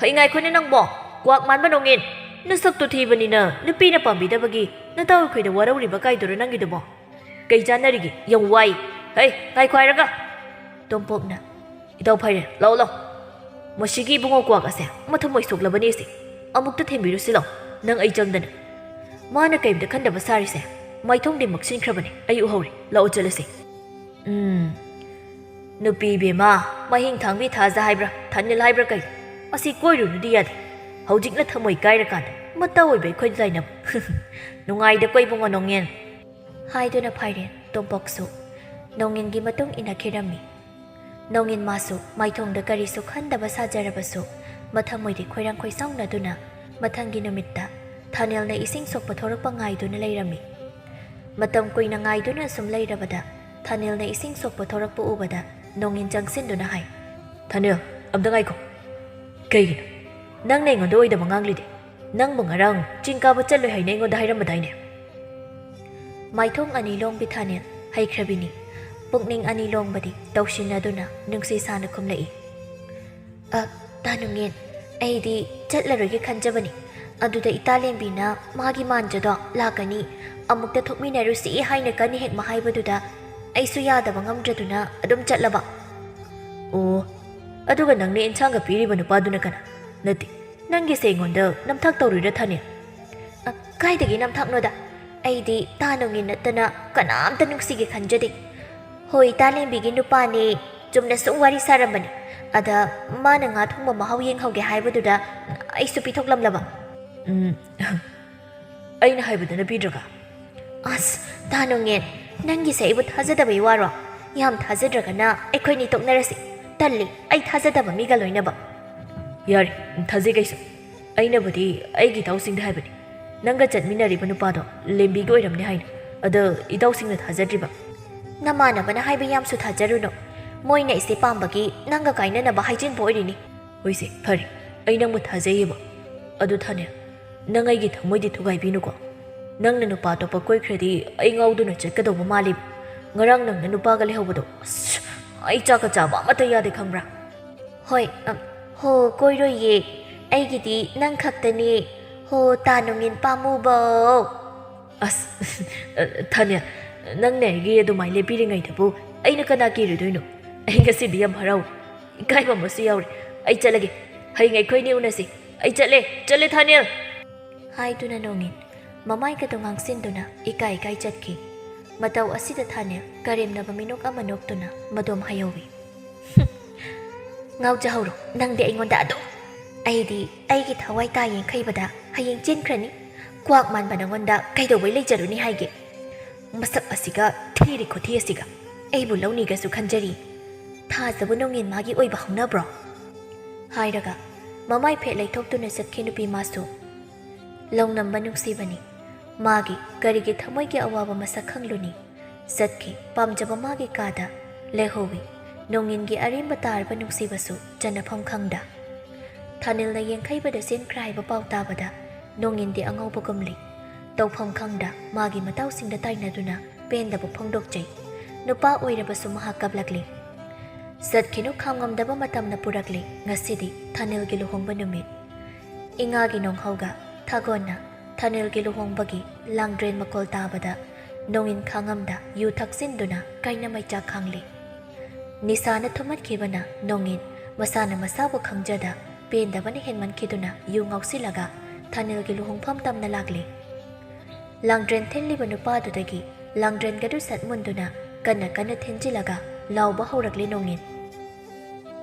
ꯍꯩ, ꯉꯥꯏꯈꯣꯅꯦ ꯅꯪꯕꯣ, ꯀ꯭ꯋꯥꯛ ꯃꯥꯟꯕ ꯅꯣꯡꯉꯤꯟ꯫ ꯅꯁꯛꯇꯣ ꯊꯤꯕꯅꯤꯅ ꯅꯨꯄꯤꯅ ꯄꯥꯝꯕꯤꯗꯕꯒꯤ ꯅꯇꯥꯎ ꯑꯩꯈꯣꯏꯗ ꯋꯥꯔꯧꯔꯤꯕ ꯀꯥꯏꯗꯨꯔꯣ ꯅꯪꯒꯤꯗꯨꯕꯣ? ꯀꯩ ꯆꯥꯟꯅꯔꯤꯒꯦ? ꯌꯥꯝ ꯋꯥꯏ꯫ ꯍꯩ, ꯉꯥꯏꯈꯣ ꯍꯥꯏꯔꯒ꯫ ꯇꯣꯝꯄꯣꯛꯅ, ꯏꯇꯥꯎ ꯐꯥꯏꯔꯦꯟ, ꯂꯥꯛꯑꯣ, ꯂꯥꯛꯑꯣ꯫ ꯃꯁꯤꯒꯤ ꯏꯕꯨꯡꯉꯣ ꯀ꯭ꯋꯥꯛ ꯑꯁꯦ ꯃꯊꯃꯣꯏ ꯁꯣꯛꯂꯕꯅꯤ ꯑꯁꯤ꯫ ꯑꯃꯨꯛꯇ ꯊꯦꯝꯕꯤꯔꯨꯁꯤ ꯂꯥꯛꯑꯣ, ꯅꯪ ꯑꯩ ꯆꯪꯗꯅ꯫ ꯃꯥꯅ ꯀꯩꯝꯇ ꯈꯟꯗꯕ ꯁꯥꯔꯤꯁꯦ ꯃꯥꯏꯊꯣꯡꯗꯤ ꯃꯛꯁꯤꯟꯈ꯭ꯔꯕꯅꯤ, ꯑꯩ ꯎꯍꯧꯔꯦ꯫ ꯂꯥꯛꯑꯣ ꯆꯠꯂꯁꯤ꯫ ꯎꯝ, ꯅꯨꯄꯤ ꯏꯕꯦꯝꯃ, ꯃꯍꯤꯡ ꯊꯥꯡꯕꯤ ꯊꯥꯖ ꯍꯥꯏꯕ꯭ꯔꯥ, ꯊꯥꯅꯤꯜ ꯍꯥꯏꯕ꯭ꯔꯥ ꯀꯩ? ꯑꯁꯤ ꯀꯣꯏꯔꯨꯅꯨꯗꯤ ꯌꯥꯗꯦ꯫ ꯍꯧꯖꯤꯛꯅ ꯊꯃꯣꯏ ꯀꯥꯏꯔꯀꯥꯟꯗ ꯃꯇꯥ ꯑꯣꯏꯕ ꯑꯩꯈꯣꯏ ꯂꯥꯏꯅꯕ꯫ ꯅꯨꯡꯉꯥꯏꯗꯀꯣ ꯏꯕꯨꯡꯉꯣ ꯅꯣꯡꯉꯦꯟ꯫ ꯍꯥꯏꯗꯨꯅ ꯐꯥꯏꯔꯦꯟ ꯇꯣꯝꯄꯣꯛꯁꯨ ꯅꯣꯡꯉꯤꯟꯒꯤ ꯃꯇꯨꯡ ꯏꯟꯅꯈꯤꯔꯝꯃꯤ꯫ ꯅꯣꯡꯉꯤꯟ ꯃꯥꯁꯨ ꯃꯥꯏꯊꯣꯡꯗ ꯀꯔꯤꯁꯨ ꯈꯟꯗꯕ ꯁꯥꯖꯔꯕꯁꯨ, ꯃꯊꯃꯣꯏꯗꯤ ꯈꯣꯏꯔꯥꯡ ꯈꯣꯏꯁꯥꯎꯅꯗꯨꯅ ꯃꯊꯪꯒꯤ ꯅꯨꯃꯤꯠꯇ ꯊꯥꯅꯦꯜꯅ ꯏꯁꯤꯡ ꯁꯣꯛꯄ ꯊꯣꯔꯛꯄ ꯉꯥꯏꯗꯨꯅ ꯂꯩꯔꯝꯃꯤ꯫ ꯃꯇꯝ ꯀꯨꯏꯅ ꯉꯥꯏꯗꯨꯅ ꯑꯁꯨꯝ ꯂꯩꯔꯕꯗ ꯊꯥꯅꯦꯜꯅ ꯏꯁꯤꯡ ꯁꯣꯛꯄ ꯊꯣꯔꯛꯄ ꯎꯕꯗ ꯅꯣꯡꯉꯤꯟ ꯆꯪꯁꯤꯟꯗꯨꯅ ꯍꯥꯏ, "ꯊꯥꯅꯦꯜ, ꯑꯝꯇ ꯉꯥꯏꯈꯣ꯫ ꯀꯩꯒꯤꯅꯣ? ꯅꯪꯅ ꯑꯩꯉꯣꯟꯗ ꯑꯣꯏꯗꯕ ꯉꯥꯡꯂꯤꯗꯤ? ꯅꯪꯕꯨ ꯉꯔꯥꯡ ꯆꯤꯡ ꯀꯥꯕ ꯆꯠꯂꯣꯏ ꯍꯥꯏꯅ ꯑꯩꯉꯣꯟꯗ ꯍꯥꯏꯔꯝꯕꯗꯥꯏꯅꯦ?" ꯃꯥꯏꯊꯣꯡ ꯑꯅꯤ ꯂꯣꯡꯕꯤ ꯊꯥꯅꯦꯜ ꯍꯩꯈ꯭ꯔꯕꯤꯅꯤ꯫ ꯄꯨꯛꯅꯤꯡ ꯑꯅꯤ ꯂꯣꯡꯕꯗꯤ ꯇꯧꯁꯤꯟꯅꯗꯨꯅ ꯅꯨꯡꯁꯤ ꯁꯥꯅ ꯈꯨꯝꯂꯛꯏ, "ꯑ, ꯇꯥꯅꯨꯡꯉꯦꯟ, ꯑꯩꯗꯤ ꯆꯠꯂꯔꯣꯏꯒꯦ ꯈꯟꯖꯕꯅꯤ꯫ ꯑꯗꯨꯗ ꯏꯇꯥ ꯂꯦꯝꯕꯤꯅ ꯃꯥꯒꯤ ꯃꯥꯟꯖꯗꯣ ꯂꯥꯛꯀꯅꯤ, ꯑꯃꯨꯛꯇ ꯊꯣꯛꯃꯤꯟꯅꯔꯨꯁꯤ ꯍꯥꯏꯅ ꯀꯟꯅ ꯍꯦꯛ ꯃꯍꯥꯏꯕꯗꯨꯗ ꯑꯩꯁꯨ ꯌꯥꯗꯕ ꯉꯝꯗ꯭ꯔꯗꯨꯅ ꯑꯗꯨꯝ ꯆꯠꯂꯕ꯫" "ꯑꯣ, ꯑꯗꯨꯒ ꯅꯪꯅ ꯏꯟꯁꯥꯡꯒ ꯄꯤꯔꯤꯕ ꯅꯨꯄꯥꯗꯨꯅ ꯀꯅꯥ? ꯅꯠꯇꯦ, ꯅꯪꯒꯤꯁꯦ ꯑꯩꯉꯣꯟꯗ ꯅꯝꯊꯥꯛ ꯇꯧꯔꯤꯔ ꯊꯥꯅꯦꯜ?" "ꯑ, ꯀꯥꯏꯗꯒꯤ ꯅꯝꯊꯥꯛꯅꯣꯗ? ꯑꯩꯗꯤ ꯇꯥꯅꯨꯡꯉꯦꯟ ꯅꯠꯇꯅ ꯀꯅꯥꯝꯇ ꯅꯨꯡꯁꯤꯒꯦ ꯈꯟꯖꯗꯦ꯫ ꯍꯣꯏ, ꯇꯥꯂꯦꯝꯕꯤꯒꯤ ꯅꯨꯄꯥꯅꯦ, ꯆꯨꯝꯅ ꯁꯨꯝ ꯋꯥꯔꯤ ꯁꯥꯔꯝꯕꯅꯤ꯫ ꯑꯗ ꯃꯥꯅ ꯉꯥ ꯊꯣꯡꯕ ꯃꯍꯥꯎ ꯌꯦꯡꯍꯧꯒꯦ ꯍꯥꯏꯕꯗꯨꯗ ꯑꯩꯁꯨ ꯄꯤꯊꯣꯛꯂꯝꯂꯕ꯫" "ꯎꯝ, ꯑꯩꯅ ꯍꯥꯏꯕꯗꯅ ꯄꯤꯗ꯭ꯔꯒ?" "ꯑꯁ, ꯇꯥꯅꯨꯡꯉꯦꯟ, ꯅꯪꯒꯤꯁꯦ ꯑꯩꯕꯨ ꯊꯥꯖꯗꯕꯩ ꯋꯥꯔꯣ? ꯌꯥꯝ ꯊꯥꯖꯗ꯭ꯔꯒꯅ ꯑꯩꯈꯣꯏꯅꯤ ꯇꯣꯛꯅꯔꯁꯤ꯫ ꯇꯜꯂꯤ ꯑꯩ ꯊꯥꯖꯗꯕ ꯃꯤꯒ ꯂꯣꯏꯅꯕ꯫" "ꯌꯥꯔꯦ, ꯊꯥꯖꯩ ꯀꯩꯁꯨ꯫ ꯑꯩꯅꯕꯨꯗꯤ ꯑꯩꯒꯤ ꯏꯇꯥꯎꯁꯤꯡꯗ ꯍꯥꯏꯕꯅꯤ, ꯅꯪꯒ ꯆꯠꯃꯤꯟꯅꯔꯤꯕ ꯅꯨꯄꯥꯗꯣ ꯂꯦꯝꯕꯤꯒꯤ ꯑꯣꯏꯔꯝꯅꯤ ꯍꯥꯏꯅ꯫ ꯑꯗꯣ ꯏꯇꯥꯎꯁꯤꯡꯅ ꯊꯥꯖꯗ꯭ꯔꯤꯕ?" "ꯅꯃꯥꯟꯅꯕꯅ ꯍꯥꯏꯕ ꯌꯥꯝꯁꯨ ꯊꯥꯖꯔꯨꯅꯨ꯫ ꯃꯣꯏꯅ ꯏꯆꯦ ꯄꯥꯝꯕꯒꯤ ꯅꯪꯒ ꯀꯥꯏꯅꯅꯕ ꯍꯥꯏꯖꯤꯟꯕ ꯑꯣꯏꯔꯤꯅꯤ꯫" "ꯍꯣꯏꯁꯦ, ꯐꯔꯦ, ꯑꯩ ꯅꯪꯕꯨ ꯊꯥꯖꯩꯌꯦꯕ꯫ ꯑꯗꯨ ꯊꯥꯅꯦꯜ, ꯅꯪ ꯑꯩꯒꯤ ꯊꯃꯣꯏꯗꯤ ꯊꯨꯒꯥꯏꯕꯤꯅꯨꯀꯣ꯫ "ꯅꯪꯅ ꯅꯨꯄꯥ ꯑꯇꯣꯞꯄ ꯀꯣꯏꯈ꯭ꯔꯗꯤ ꯑꯩ ꯉꯥꯎꯗꯨꯅ ꯆꯠꯀꯗꯧꯕ ꯃꯥꯜꯂꯤ꯫ ꯉꯔꯥꯡ ꯅꯪꯅ ꯅꯨꯄꯥꯒ ꯂꯩꯍꯧꯕꯗꯣ, ꯑꯁ, ꯑꯩ ꯆꯥꯛꯀ ꯆꯥꯕ ꯑꯃꯠꯇ ꯌꯥꯗꯦ, ꯈꯪꯕ꯭ꯔꯥ?" "ꯍꯣꯏ, ꯑ, ꯍꯣ, ꯀꯣꯏꯔꯣꯏꯌꯦ꯫ ꯑꯩꯒꯤꯗꯤ ꯅꯪ ꯈꯛꯇꯅꯦ꯫ ꯍꯣ, ꯇꯥ ꯅꯣꯡꯉꯤꯟ ꯄꯥꯝꯃꯨꯕꯧ꯫" "ꯑꯁ, ꯊꯥꯅꯤꯜ, ꯅꯪꯅ ꯑꯩꯒꯤ ꯑꯗꯨꯃꯥꯏꯅ ꯂꯦꯞꯄꯤꯔꯤꯉꯩꯗꯕꯨ ꯑꯩꯅ ꯀꯅꯥ ꯀꯤꯔꯨꯗꯣꯏꯅꯣ? ꯑꯩ ꯉꯁꯤꯗꯤ ꯌꯥꯝ ꯍꯔꯥꯎꯏ꯫ ꯏꯀꯥꯏꯕ ꯑꯃꯁꯨ ꯌꯥꯎꯔꯦ꯫ ꯑꯩ ꯆꯠꯂꯒꯦ꯫ ꯍꯌꯦꯡ ꯑꯩꯈꯣꯏꯅꯤ ꯎꯅꯁꯤ꯫ ꯑꯩ ꯆꯠꯂꯦ, ꯆꯠꯂꯦ, ꯊꯥꯅꯤꯜ!" ꯍꯥꯏꯗꯨꯅ ꯅꯣꯡꯉꯤꯟ ꯃꯃꯥꯏꯒꯗꯣ ꯉꯥꯡꯁꯤꯟꯗꯨꯅ ꯏꯀꯥꯏ ꯏꯀꯥꯏ ꯆꯠꯈꯤ꯫ ꯃꯇꯧ ꯑꯁꯤꯗ ꯊꯥꯅꯤꯜ ꯀꯔꯦꯝꯅꯕ ꯃꯤꯅꯣꯛ ꯑꯃ ꯅꯣꯛꯇꯨꯅ ꯃꯗꯣꯝ ꯍꯥꯏꯍꯧꯏ꯫ "ꯉꯥꯎꯖꯍꯧꯔꯣ, ꯅꯪꯗꯤ ꯑꯩꯉꯣꯟꯗ ꯑꯗꯨꯝ꯫ ꯑꯩꯗꯤ ꯑꯩꯒꯤ ꯊꯋꯥꯏ ꯇꯥ ꯌꯦꯡꯈꯩꯕꯗ ꯍꯌꯦꯡ ꯆꯦꯟꯈ꯭ꯔꯅꯤ꯫ ꯀ꯭ꯋꯥꯛ ꯃꯥꯟꯕ ꯅꯪꯉꯣꯟꯗ ꯀꯩꯗꯧꯕꯩ ꯂꯩꯖꯔꯨꯅꯤ ꯍꯥꯏꯒꯦ? ꯃꯁꯛ ꯑꯁꯤꯒ, ꯊꯤꯔꯤ ꯈꯨꯊꯤ ꯑꯁꯤꯒ ꯑꯩꯕꯨ ꯂꯧꯅꯤꯒꯁꯨ ꯈꯟꯖꯔꯤ꯫ ꯊꯥꯖꯕ ꯅꯣꯡꯉꯤꯟ ꯃꯥꯒꯤ ꯑꯣꯏꯕ ꯍꯧꯅꯕ꯭ꯔꯣ?" ꯍꯥꯏꯔꯒ ꯃꯃꯥꯏ ꯐꯦꯠ ꯂꯩꯊꯣꯛꯇꯨꯅ ꯆꯠꯈꯤ ꯅꯨꯄꯤ ꯃꯥꯁꯨ꯫ ꯂꯧꯅꯝꯕ ꯅꯨꯡꯁꯤꯕꯅꯤ꯫ ꯃꯥꯒꯤ ꯀꯔꯤꯒꯤ ꯊꯃꯣꯏꯒꯤ ꯑꯋꯥꯕ ꯃꯁꯛ ꯈꯪꯂꯨꯅꯤ? ꯆꯠꯈꯤ ꯄꯥꯝꯖꯕ ꯃꯥꯒꯤ ꯀꯥꯗ꯫ ꯂꯩꯍꯧꯋꯤ ꯅꯣꯡꯉꯤꯟꯒꯤ ꯑꯔꯦꯝꯕ ꯇꯥꯔꯕ ꯅꯨꯡꯁꯤꯕꯁꯨ ꯆꯟꯅꯐꯝ ꯈꯪꯗ꯫ ꯊꯥꯅꯤꯜꯅ ꯌꯦꯡꯈꯩꯕꯗ ꯆꯦꯟꯈ꯭ꯔꯦ ꯍꯥꯏꯕ ꯄꯥꯎ ꯇꯥꯕꯗ ꯅꯣꯡꯉꯤꯟꯗꯤ ꯑꯉꯥꯎꯕꯒꯨꯝꯂꯤ꯫ ꯇꯧꯐꯝ ꯈꯪꯗ ꯃꯥꯒꯤ ꯃꯇꯥꯎꯁꯤꯡꯗ ꯇꯥꯏꯅꯗꯨꯅ ꯄꯦꯟꯗꯕ ꯐꯣꯡꯗꯣꯛꯆꯩ꯫ ꯅꯨꯄꯥ ꯑꯣꯏꯔꯕꯁꯨ ꯃꯍꯥꯛ ꯀꯞꯂꯛꯂꯤ꯫ ꯆꯠꯈꯤꯅꯨ ꯈꯥꯝꯉꯝꯗꯕ ꯃꯇꯝꯅ ꯄꯨꯔꯛꯂꯤ꯫ ꯉꯁꯤꯗꯤ ꯊꯥꯅꯤꯜꯒꯤ ꯂꯨꯍꯣꯡꯕ ꯅꯨꯃꯤꯠ꯫ ꯏꯉꯥꯒꯤ ꯅꯣꯡꯍꯧꯒ ꯊꯥꯒꯣꯟꯅ ꯊꯥꯅꯤꯜꯒꯤ ꯂꯨꯍꯣꯡꯕꯒꯤ ꯂꯥꯡꯗ꯭ꯔꯦꯟ ꯃꯈꯣꯜ ꯇꯥꯕꯗ ꯅꯣꯡꯉꯤꯟ ꯈꯥꯡꯉꯝꯗ ꯌꯨ ꯊꯛꯆꯤꯟꯗꯨꯅ ꯀꯥꯏꯅ ꯃꯩꯆꯥꯛ ꯈꯥꯡꯂꯤ꯫ ꯅꯤꯁꯥꯅ ꯊꯨꯝꯍꯠꯈꯤꯕꯅ ꯅꯣꯡꯉꯤꯟ ꯃꯁꯥꯅ ꯃꯁꯥꯕꯨ ꯈꯪꯖꯗ ꯄꯦꯟꯗꯕꯅ ꯍꯦꯟꯃꯟꯈꯤꯗꯨꯅ ꯌꯨ ꯉꯥꯎꯁꯤꯜꯂꯒ ꯊꯥꯅꯤꯜꯒꯤ ꯂꯨꯍꯣꯡꯐꯝ ꯇꯝꯅ ꯂꯥꯛꯂꯤ꯫ ꯂꯥꯡꯗ꯭ꯔꯦꯟ ꯊꯤꯜꯂꯤꯕ ꯅꯨꯄꯥꯗꯨꯗꯒꯤ ꯂꯥꯡꯗ꯭ꯔꯦꯟꯒꯗꯨ ꯁꯠ ꯃꯨꯟꯗꯨꯅ ꯀꯟꯅ ꯀꯟꯅ ꯊꯤꯟꯖꯤꯜꯂꯒ ꯂꯥꯎꯕ ꯍꯧꯔꯛꯂꯦ ꯅꯣꯡꯉꯤꯟ꯫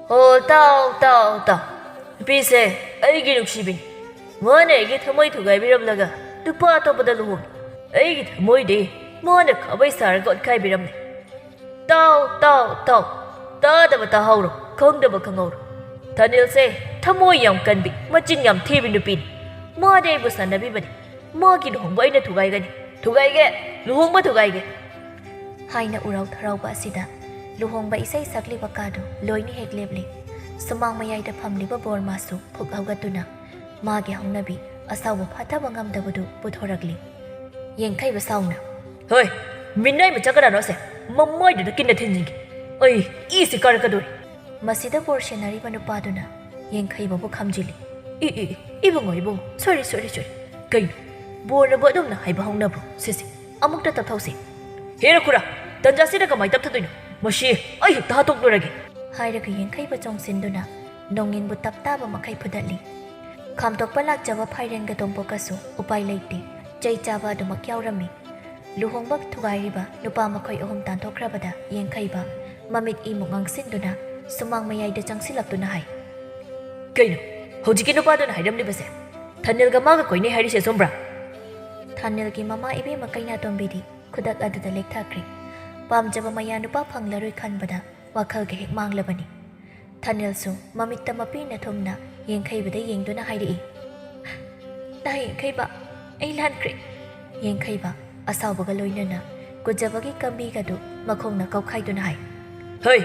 "ꯍꯣ, ꯇꯥꯎ, ꯇꯥꯎ, ꯇꯥꯎ꯫ ꯅꯨꯄꯤꯁꯦ ꯑꯩꯒꯤ ꯅꯨꯡꯁꯤꯕꯤꯅꯤ꯫ ꯃꯥꯅ ꯑꯩꯒꯤ ꯊꯃꯣꯏ ꯊꯨꯒꯥꯏꯕꯤꯔꯝꯂꯒ ꯅꯨꯄꯥ ꯑꯇꯣꯞꯄꯗ ꯂꯨꯍꯣꯡꯉꯤ꯫ ꯑꯩꯒꯤ ꯊꯃꯣꯏꯗꯤ ꯃꯥꯅ ꯈꯥꯕꯩ ꯁꯥꯔꯒ ꯑꯣꯠꯈꯥꯏꯕꯤꯔꯝꯂꯦ꯫ ꯇꯥꯎ, ꯇꯥꯎ, ꯇꯥꯎ꯫ ꯇꯥꯗꯕ ꯇꯥꯍꯧꯔꯣ, ꯈꯪꯗꯕ ꯈꯪꯍꯧꯔꯣ꯫ ꯊꯥꯅꯤꯜꯁꯦ ꯊꯃꯣꯏ ꯌꯥꯝ ꯀꯟꯕꯤ, ꯃꯆꯤꯟ ꯌꯥꯝ ꯊꯤꯕꯤ ꯅꯨꯄꯤꯅꯤ꯫ ꯃꯥꯗꯤ ꯑꯩꯕꯨ ꯁꯥꯟꯅꯕꯤꯕꯅꯤ꯫ ꯃꯥꯒꯤ ꯂꯨꯍꯣꯡꯕ ꯑꯩꯅ ꯊꯨꯒꯥꯏꯒꯅꯤ꯫ ꯊꯨꯒꯥꯏꯒꯦ! ꯂꯨꯍꯣꯡꯕ ꯊꯨꯒꯥꯏꯒꯦ!" ꯍꯥꯏꯅ ꯎꯔꯥꯎ ꯊꯔꯥꯎꯕ ꯑꯁꯤꯗ ꯂꯨꯍꯣꯡꯕ ꯏꯁꯩ ꯁꯛꯂꯤꯕ ꯀꯥꯗꯨ ꯂꯣꯏꯅ ꯍꯦꯛ ꯂꯦꯞꯂꯤ꯫ ꯁꯨꯃꯥꯡ ꯃꯌꯥꯏꯗ ꯐꯝꯂꯤꯕ ꯕꯣꯔꯃꯥꯁꯨ ꯐꯨꯛ ꯍꯧꯒꯠꯇꯨꯅ ꯃꯥꯒꯤ ꯍꯧꯅꯕꯤ ꯑꯁꯥꯎꯕ ꯐꯥꯊꯕ ꯉꯝꯗꯕꯗꯨ ꯄꯨꯊꯣꯔꯛꯂꯤ꯫ ꯌꯦꯡꯈꯩꯕ ꯁꯥꯎꯅ, "ꯍꯣꯏ, ꯃꯤꯅꯥꯏ ꯃꯆꯥ ꯀꯅꯥꯅꯣ ꯑꯁꯦ? ꯃꯃꯥꯏꯗꯨꯗ ꯀꯤꯟꯅ ꯊꯤꯟꯖꯤꯟꯒꯦ꯫ ꯑꯩ ꯏꯁꯤ ꯀꯥꯔꯛꯀꯗꯣꯔꯦ!" ꯃꯁꯤꯗ ꯕꯣꯔ ꯁꯦꯟꯅꯔꯤꯕ ꯅꯨꯄꯥꯗꯨꯅ ꯌꯦꯡꯈꯩꯕꯕꯨ ꯈꯥꯝꯖꯤꯜꯂꯤ꯫ "ꯏ, ꯏ, ꯏ, ꯏꯕꯨꯡꯉꯣ, ꯏꯕꯨꯡꯉꯣ, ꯁꯣꯔꯤ, ꯁꯣꯔꯤ, ꯁꯣꯔꯤ꯫ ꯀꯩꯅꯣ? ꯕꯣꯔꯅꯕꯨ ꯑꯗꯨꯝꯅ ꯍꯥꯏꯕ ꯍꯧꯅꯕ꯭ꯔꯣ? ꯁꯤꯁꯦ, ꯑꯃꯨꯛꯇ ꯇꯞꯊꯧꯁꯦ꯫ ꯍꯦꯔꯥ ꯈꯨꯔꯥ, ꯇꯟꯖꯥꯁꯤꯗ ꯀꯃꯥꯏ ꯇꯞꯊꯗꯣꯏꯅꯣ? ꯃꯁꯤ ꯑꯩ ꯍꯦꯛꯇ ꯍꯥꯠꯇꯣꯛꯂꯨꯔꯒꯦ!" ꯍꯥꯏꯔꯒ ꯌꯦꯡꯈꯩꯕ ꯆꯣꯡꯁꯤꯟꯗꯨꯅ ꯅꯣꯡꯏꯟꯕꯨ ꯇꯞ ꯇꯥꯕ ꯃꯈꯩ ꯐꯨꯗꯠꯂꯤ꯫ ꯈꯥꯝꯇꯣꯛꯄ ꯂꯥꯛꯆꯕ ꯐꯥꯏꯔꯦꯟꯒ ꯇꯣꯝꯄꯣꯛꯀꯁꯨ ꯎꯄꯥꯏ ꯂꯩꯇꯦ, ꯆꯩ ꯆꯥꯕ ꯑꯗꯨꯃꯛ ꯌꯥꯎꯔꯝꯃꯤ꯫ ꯂꯨꯍꯣꯡꯕ ꯊꯨꯒꯥꯏꯔꯤꯕ ꯅꯨꯄꯥ ꯃꯈꯣꯏ ꯑꯍꯨꯝ ꯇꯥꯟꯊꯣꯛꯈ꯭ꯔꯕꯗ ꯌꯦꯡꯈꯩꯕ ꯃꯃꯤꯠ ꯏꯃꯨꯛ ꯉꯥꯡꯁꯤꯟꯗꯨꯅ ꯁꯨꯃꯥꯡ ꯃꯌꯥꯏꯗ ꯆꯪꯁꯤꯜꯂꯛꯇꯨꯅ ꯍꯥꯏ, "ꯀꯩꯅꯣ? ꯍꯧꯖꯤꯛꯀꯤ ꯅꯨꯄꯥꯗꯨꯅ ꯍꯥꯏꯔꯝꯂꯤꯕꯁꯦ? ꯊꯥꯅꯤꯜꯒ ꯃꯥꯒ ꯀꯣꯏꯅꯩ ꯍꯥꯏꯔꯤꯁꯦ ꯑꯆꯨꯝꯕ꯭ꯔꯥ?" ꯊꯥꯅꯤꯜꯒꯤ ꯃꯃꯥ ꯏꯕꯦꯝꯃ ꯀꯩꯅꯥꯇꯣꯝꯕꯤꯗꯤ ꯈꯨꯗꯛ ꯑꯗꯨꯗ ꯂꯦꯛꯊꯈ꯭ꯔꯦ꯫ ꯄꯥꯝꯖꯕ ꯃꯌꯥ ꯅꯨꯄꯥ ꯐꯪꯂꯔꯣꯏ ꯈꯟꯕꯗ ꯋꯥꯈꯜꯒ ꯍꯦꯛ ꯃꯥꯡꯂꯕꯅꯤ꯫ ꯊꯥꯅꯤꯜꯁꯨ ꯃꯃꯤꯠꯇ ꯃꯄꯤꯅ ꯊꯨꯝꯅ ꯌꯦꯡꯈꯩꯕꯗ ꯌꯦꯡꯗꯨꯅ ꯍꯥꯏꯔꯛꯏ, "ꯅꯥ ꯌꯦꯡꯈꯩꯕ, ꯑꯩ ꯂꯥꯟꯈ꯭ꯔꯦ꯫" ꯌꯦꯡꯈꯩꯕ ꯑꯁꯥꯎꯕꯒ ꯂꯣꯏꯅꯅ ꯀꯨꯖꯕꯒꯤ ꯀꯝꯕꯤꯒꯗꯨ ꯃꯈꯣꯡꯅ ꯀꯧꯈꯥꯏꯗꯨꯅ ꯍꯥꯏ, "ꯍꯩ,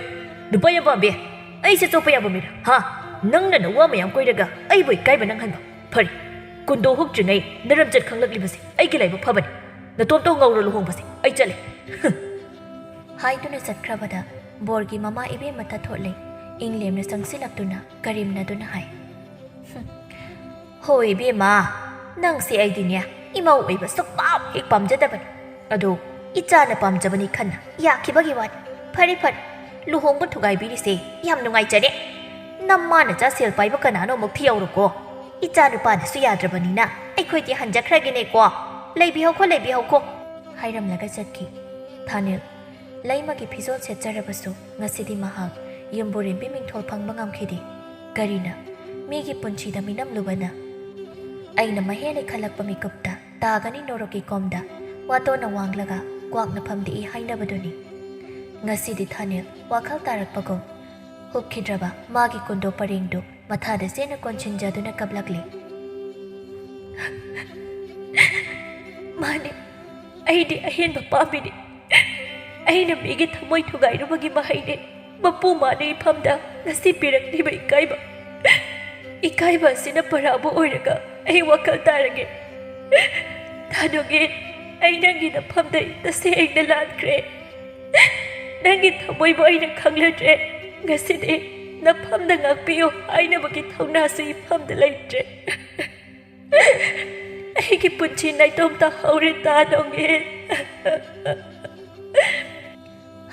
ꯅꯨꯄꯥ ꯌꯥꯝ ꯄꯥꯝꯕꯤ, ꯑꯩꯁꯦ ꯆꯣꯞꯄ ꯌꯥꯕ ꯃꯤꯔ? ꯍꯥ? ꯅꯪꯅ ꯅꯋꯥ ꯃꯌꯥꯝ ꯀꯣꯏꯔꯒ ꯑꯩꯕꯨ ꯏꯀꯥꯏꯕ ꯅꯪꯍꯟꯕ? ꯐꯔꯦ, ꯀꯨꯟꯗꯣ ꯍꯨꯛꯇ꯭ꯔꯤꯉꯩ ꯅꯔꯝꯆꯠ ꯈꯪꯂꯛꯂꯤꯕꯁꯦ ꯑꯩꯒꯤ ꯂꯥꯏꯕꯛ ꯐꯕꯅꯤ꯫ ꯅꯇꯣꯝꯇ ꯉꯧꯔ ꯂꯨꯍꯣꯡꯕꯁꯦ ꯑꯩ ꯆꯠꯂꯦ꯫" ꯍꯥꯏꯗꯨꯅ ꯆꯠꯈ꯭ꯔꯕꯗ ꯕꯣꯔꯒꯤ ꯃꯃꯥ ꯏꯕꯦꯝꯃ ꯊꯣꯠꯂꯦ ꯏꯪꯂꯦꯝꯅ ꯆꯪꯁꯤꯜꯂꯛꯇꯨꯅ ꯀꯔꯦꯝꯅꯗꯨꯅ ꯍꯥꯏ, "ꯍꯣ ꯏꯕꯦꯝꯃ, ꯅꯪꯁꯦ ꯑꯩꯗꯤꯅꯦ ꯏꯃꯧ ꯑꯣꯏꯕ ꯁꯨꯛꯄꯥꯝ ꯍꯦꯛ ꯄꯥꯝꯖꯗꯕꯅꯤ꯫ ꯑꯗꯣ ꯏꯆꯥꯅ ꯄꯥꯝꯖꯕꯅꯤ ꯈꯟꯅ ꯌꯥꯈꯤꯕꯒꯤ ꯋꯥꯅꯤ꯫ ꯐꯔꯦ ꯐꯔꯦ, ꯂꯨꯍꯣꯡꯕ ꯊꯨꯒꯥꯏꯕꯤꯔꯤꯁꯦ ꯌꯥꯝ ꯅꯨꯡꯉꯥꯏꯖꯔꯦ꯫ ꯅꯃꯥ ꯅꯆꯥ ꯁꯦꯜ ꯄꯥꯏꯕ ꯀꯅꯥꯅꯣ ꯑꯃꯨꯛ ꯊꯤꯍꯧꯔꯣꯀꯣ꯫ ꯏꯆꯥ ꯅꯨꯄꯥꯅꯁꯨ ꯌꯥꯗ꯭ꯔꯕꯅꯤꯅ ꯑꯩꯈꯣꯏꯗꯤ ꯍꯟꯖꯈ꯭ꯔꯒꯦꯅꯦꯀꯣ꯫ ꯂꯩꯕꯤꯍꯧꯈꯣ, ꯂꯩꯕꯤꯍꯧꯈꯣ," ꯍꯥꯏꯔꯝꯂꯒ ꯆꯠꯈꯤ꯫ ꯊꯥꯅꯤꯜ ꯂꯩꯃꯒꯤ ꯐꯤꯖꯣꯜ ꯁꯦꯠꯆꯔꯕꯁꯨ ꯉꯁꯤꯗꯤ ꯃꯍꯥꯛ ꯌꯨꯝꯕꯨꯔꯦꯝꯕꯤ ꯃꯤꯡꯊꯣꯜ ꯐꯪꯕ ꯉꯝꯈꯤꯗꯦ꯫ ꯀꯔꯤꯅ? ꯃꯤꯒꯤ ꯄꯨꯟꯁꯤꯗ ꯃꯤꯅꯝꯂꯨꯕꯅ꯫ ꯑꯩꯅ ꯃꯍꯦꯜꯂꯦ ꯈꯜꯂꯛꯄ ꯃꯤꯀꯨꯞꯇ ꯇꯥꯒꯅꯤ ꯅꯣꯔꯣꯛꯀꯤ ꯀꯣꯝꯗ ꯋꯥꯇꯣꯟꯅ ꯋꯥꯡꯂꯒ ꯀ꯭ꯋꯥꯛꯅ ꯐꯝꯗꯦꯛꯏ ꯍꯥꯏꯅꯕꯗꯨꯅꯤ꯫ ꯉꯁꯤꯗꯤ ꯊꯥꯅꯤꯜ ꯋꯥꯈꯜ ꯇꯥꯔꯛꯄꯒꯨꯝ ꯍꯨꯛꯈꯤꯗ꯭ꯔꯕ ꯃꯥꯒꯤ ꯀꯨꯟꯗꯣ ꯄꯔꯦꯡꯗꯨ ꯃꯊꯥꯗ ꯆꯦꯠꯅ ꯀꯣꯟꯁꯤꯟꯖꯗꯨꯅ ꯀꯞꯂꯛꯂꯤ꯫ "ꯃꯥꯅꯤ, ꯑꯩꯗꯤ ꯑꯍꯦꯟꯕ ꯄꯥꯝꯃꯤꯅꯤ꯫ ꯑꯩꯅ ꯃꯤꯒꯤ ꯊꯃꯣꯏ ꯊꯨꯒꯥꯏꯔꯨꯕꯒꯤ ꯃꯍꯩꯅꯤ꯫ ꯃꯄꯨ ꯃꯥꯅ ꯏꯐꯝꯗ ꯉꯁꯤ ꯄꯤꯔꯛꯂꯤꯕ ꯏꯀꯥꯏꯕ, ꯏꯀꯥꯏꯕ ꯑꯁꯤꯅ ꯄꯔꯥꯕꯨ ꯑꯣꯏꯔꯒ ꯑꯩ ꯋꯥꯈꯜ ꯇꯥꯔꯒꯦ꯫ ꯊꯥꯗꯣꯛꯀꯦ, ꯑꯩ ꯅꯪꯒꯤ ꯅꯐꯝꯗ ꯇꯁꯦꯡꯅ ꯂꯥꯟꯈ꯭ꯔꯦ꯫ ꯅꯪꯒꯤ ꯊꯃꯣꯏꯕꯨ ꯑꯩꯅ ꯈꯪꯂꯗ꯭ꯔꯦ꯫ ꯉꯁꯤꯗꯤ ꯅꯐꯝꯗ ꯉꯥꯛꯄꯤꯌꯨ ꯍꯥꯏꯅꯕꯒꯤ ꯊꯧꯅꯥꯁꯨ ꯏꯐꯝꯗ ꯂꯩꯇ꯭ꯔꯦ꯫ ꯑꯩꯒꯤ ꯄꯨꯟꯁꯤ ꯅꯥꯏꯇꯣꯝ ꯇꯥꯍꯧꯔꯦ ꯇꯥ ꯅꯣꯡꯉꯦꯟ꯫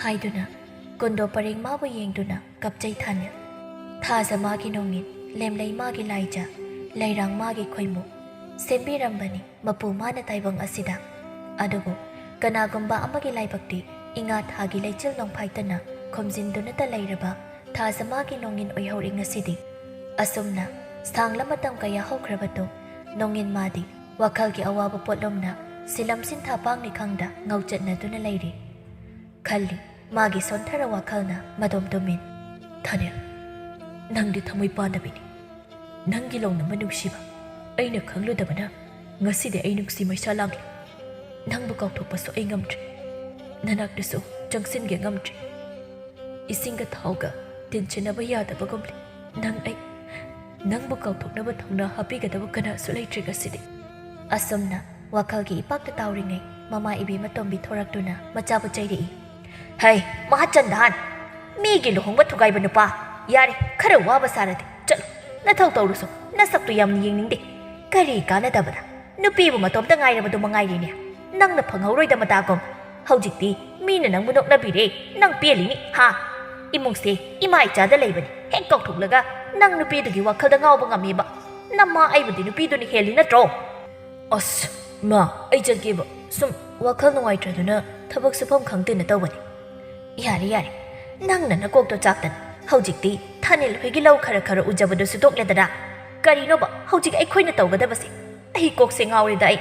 ꯍꯥꯏꯗꯨꯅ ꯀꯨꯟꯗꯣ ꯄꯔꯦꯡ ꯃꯥꯕꯨ ꯌꯦꯡꯗꯨꯅ ꯀꯞꯆꯩ ꯊꯥꯅꯤꯜ꯫ ꯊꯥꯖ ꯃꯥꯒꯤ ꯅꯣꯡꯉꯤꯟ, ꯂꯦꯝꯂꯩ ꯃꯥꯒꯤ ꯂꯥꯏꯖ, ꯂꯩꯔꯥꯡ ꯃꯥꯒꯤ ꯈꯣꯏꯃꯨ ꯁꯦꯝꯕꯤꯔꯝꯕꯅꯤ ꯃꯄꯨ ꯃꯥꯅ ꯇꯥꯏꯕꯪ ꯑꯁꯤꯗ꯫ ꯑꯗꯨꯕꯨ ꯀꯅꯥꯒꯨꯝꯕ ꯑꯃꯒꯤ ꯂꯥꯏꯕꯛꯇꯤ ꯏꯉꯥ ꯊꯥꯒꯤ ꯂꯩꯆꯤꯜ ꯅꯣꯡꯐꯥꯏꯇꯅ ꯈꯨꯝꯖꯤꯟꯗꯨꯅꯇ ꯂꯩꯔꯕ ꯊꯥꯖ ꯃꯥꯒꯤ ꯅꯣꯡꯉꯤꯟ ꯑꯣꯏꯍꯧꯔꯤ ꯉꯁꯤꯗꯤ꯫ ꯑꯁꯨꯝꯅ ꯁꯥꯡꯂ ꯃꯇꯝ ꯀꯌꯥ ꯍꯧꯈ꯭ꯔꯕ ꯇꯨꯡ ꯅꯣꯡꯉꯤꯟ ꯃꯥꯗꯤ ꯋꯥꯈꯜꯒꯤ ꯑꯋꯥꯕ ꯄꯣꯠꯂꯨꯝꯅ ꯁꯤꯂꯝ ꯁꯤꯟꯊꯥ ꯄꯥꯡꯂꯤ ꯈꯪꯗ ꯉꯧꯆꯠꯅꯗꯨꯅ ꯂꯩꯔꯤ꯫ ꯈꯜꯂꯤ ꯃꯥꯒꯤ ꯁꯣꯟꯊꯔ ꯋꯥꯈꯜꯅ ꯃꯗꯣꯝ ꯇꯨꯃꯤꯟ꯫ ꯊꯥꯅꯤꯜ, ꯅꯪꯗꯤ ꯊꯃꯣꯏ ꯄꯥꯟꯗꯕꯤꯅꯤ꯫ ꯅꯪꯒꯤ ꯂꯧꯅꯝꯕ ꯅꯨꯡꯁꯤꯕ ꯑꯩꯅ ꯈꯪꯂꯨꯗꯕꯅ ꯉꯁꯤꯗꯤ ꯑꯩ ꯅꯨꯡꯁꯤ ꯃꯩꯁꯥ ꯂꯥꯡꯂꯤ꯫ ꯅꯪꯕꯨ ꯀꯥꯎꯊꯣꯛꯄꯁꯨ ꯑꯩ ꯉꯝꯗ꯭ꯔꯦ꯫ ꯅꯅꯥꯛꯇꯁꯨ ꯆꯪꯁꯤꯟꯒꯦ ꯉꯝꯗ꯭ꯔꯦ꯫ ꯏꯁꯤꯡꯒ ꯊꯥꯎꯒ ꯇꯤꯟꯁꯤꯟꯅꯕ ꯌꯥꯗꯕꯒꯨꯝꯂꯦ꯫ ꯅꯪ ꯑꯩ, ꯅꯪꯕꯨ ꯀꯥꯎꯊꯣꯛꯅꯕ ꯊꯧꯅꯥ ꯍꯥꯞꯄꯤꯒꯗꯕ ꯀꯅꯥꯁꯨ ꯂꯩꯇ꯭ꯔꯦ ꯉꯁꯤꯗꯤ꯫ ꯑꯁꯨꯝꯅ ꯋꯥꯈꯜꯒꯤ ꯏꯄꯥꯛꯇ ꯇꯥꯎꯔꯤꯉꯩ ꯃꯃꯥ ꯏꯕꯦꯝꯃ ꯇꯣꯝꯕꯤ ꯊꯣꯔꯛꯇꯨꯅ ꯃꯆꯥꯕꯨ ꯆꯩꯔꯛꯏ꯫ ꯍꯩ, ꯃꯍꯥꯆꯟꯗꯥꯟ! ꯃꯤꯒꯤ ꯂꯨꯍꯣꯡꯕ ꯊꯨꯒꯥꯏꯕ ꯅꯨꯄꯥ! ꯌꯥꯔꯦ, ꯈꯔ ꯋꯥꯕ ꯁꯥꯔꯗꯤ꯫ ꯆꯠꯂꯣ, ꯅꯊꯧ ꯇꯧꯔꯨꯁꯣ, ꯅꯁꯛꯇꯨ ꯌꯥꯝꯅ ꯌꯦꯡꯅꯤꯡꯗꯦ꯫ ꯀꯔꯤ ꯀꯥꯟꯅꯗꯕꯗ? ꯅꯨꯄꯤꯕꯨ ꯃꯇꯣꯝꯇ ꯉꯥꯏꯔꯕꯗꯨ ꯃꯉꯥꯏꯔꯦꯅꯦ꯫ ꯅꯪꯅ ꯐꯪꯍꯧꯔꯣꯏꯗ ꯃꯇꯥꯒꯨꯝ꯫ ꯍꯧꯖꯤꯛꯇꯤ ꯃꯤꯅ ꯅꯪꯕꯨ ꯅꯣꯛꯅꯕꯤꯔꯦ, ꯅꯪ ꯄꯦꯜꯂꯤꯅꯤ, ꯍꯥ? ꯏꯃꯨꯡꯁꯦ ꯏꯃꯥ ꯏꯆꯥꯗ ꯂꯩꯕꯅꯤ, ꯍꯦꯛ ꯀꯥꯎꯊꯣꯛꯂꯒ ꯅꯪ ꯅꯨꯄꯤꯗꯨꯒꯤ ꯋꯥꯈꯜꯗ ꯉꯥꯎꯕ ꯉꯝꯃꯤꯕ꯫ ꯅꯃꯥ ꯑꯩꯕꯨꯗꯤ ꯅꯨꯄꯤꯗꯨꯅ ꯍꯦꯜꯂꯤ ꯅꯠꯇ꯭ꯔꯣ? ꯑꯁ, ꯃꯥ, ꯑꯩ ꯆꯠꯀꯦꯕ꯫ ꯁꯨꯝ ꯋꯥꯈꯜ ꯅꯨꯡꯉꯥꯏꯇ꯭ꯔꯗꯨꯅ ꯊꯕꯛ ꯁꯨꯐꯝ ꯈꯪꯗꯦꯅ ꯇꯧꯕꯅꯤ꯫ ꯌꯥꯔꯦ, ꯌꯥꯔꯦ꯫ ꯅꯪꯅ ꯅꯀꯣꯛꯇꯣ ꯆꯥꯛꯇꯅ ꯍꯧꯖꯤꯛꯇꯤ ꯊꯥꯅꯤꯜ ꯍꯣꯏꯒꯤ ꯂꯧ ꯈꯔ ꯈꯔ ꯎꯖꯕꯗꯨꯁꯨ ꯇꯣꯛꯂꯦꯗꯅ꯫ ꯀꯔꯤꯅꯣꯕ ꯍꯧꯖꯤꯛ ꯑꯩꯈꯣꯏꯅ ꯇꯧꯒꯗꯕꯁꯦ? ꯑꯩ ꯀꯣꯛꯁꯦ ꯉꯥꯎꯔꯦꯗ ꯑꯩ꯫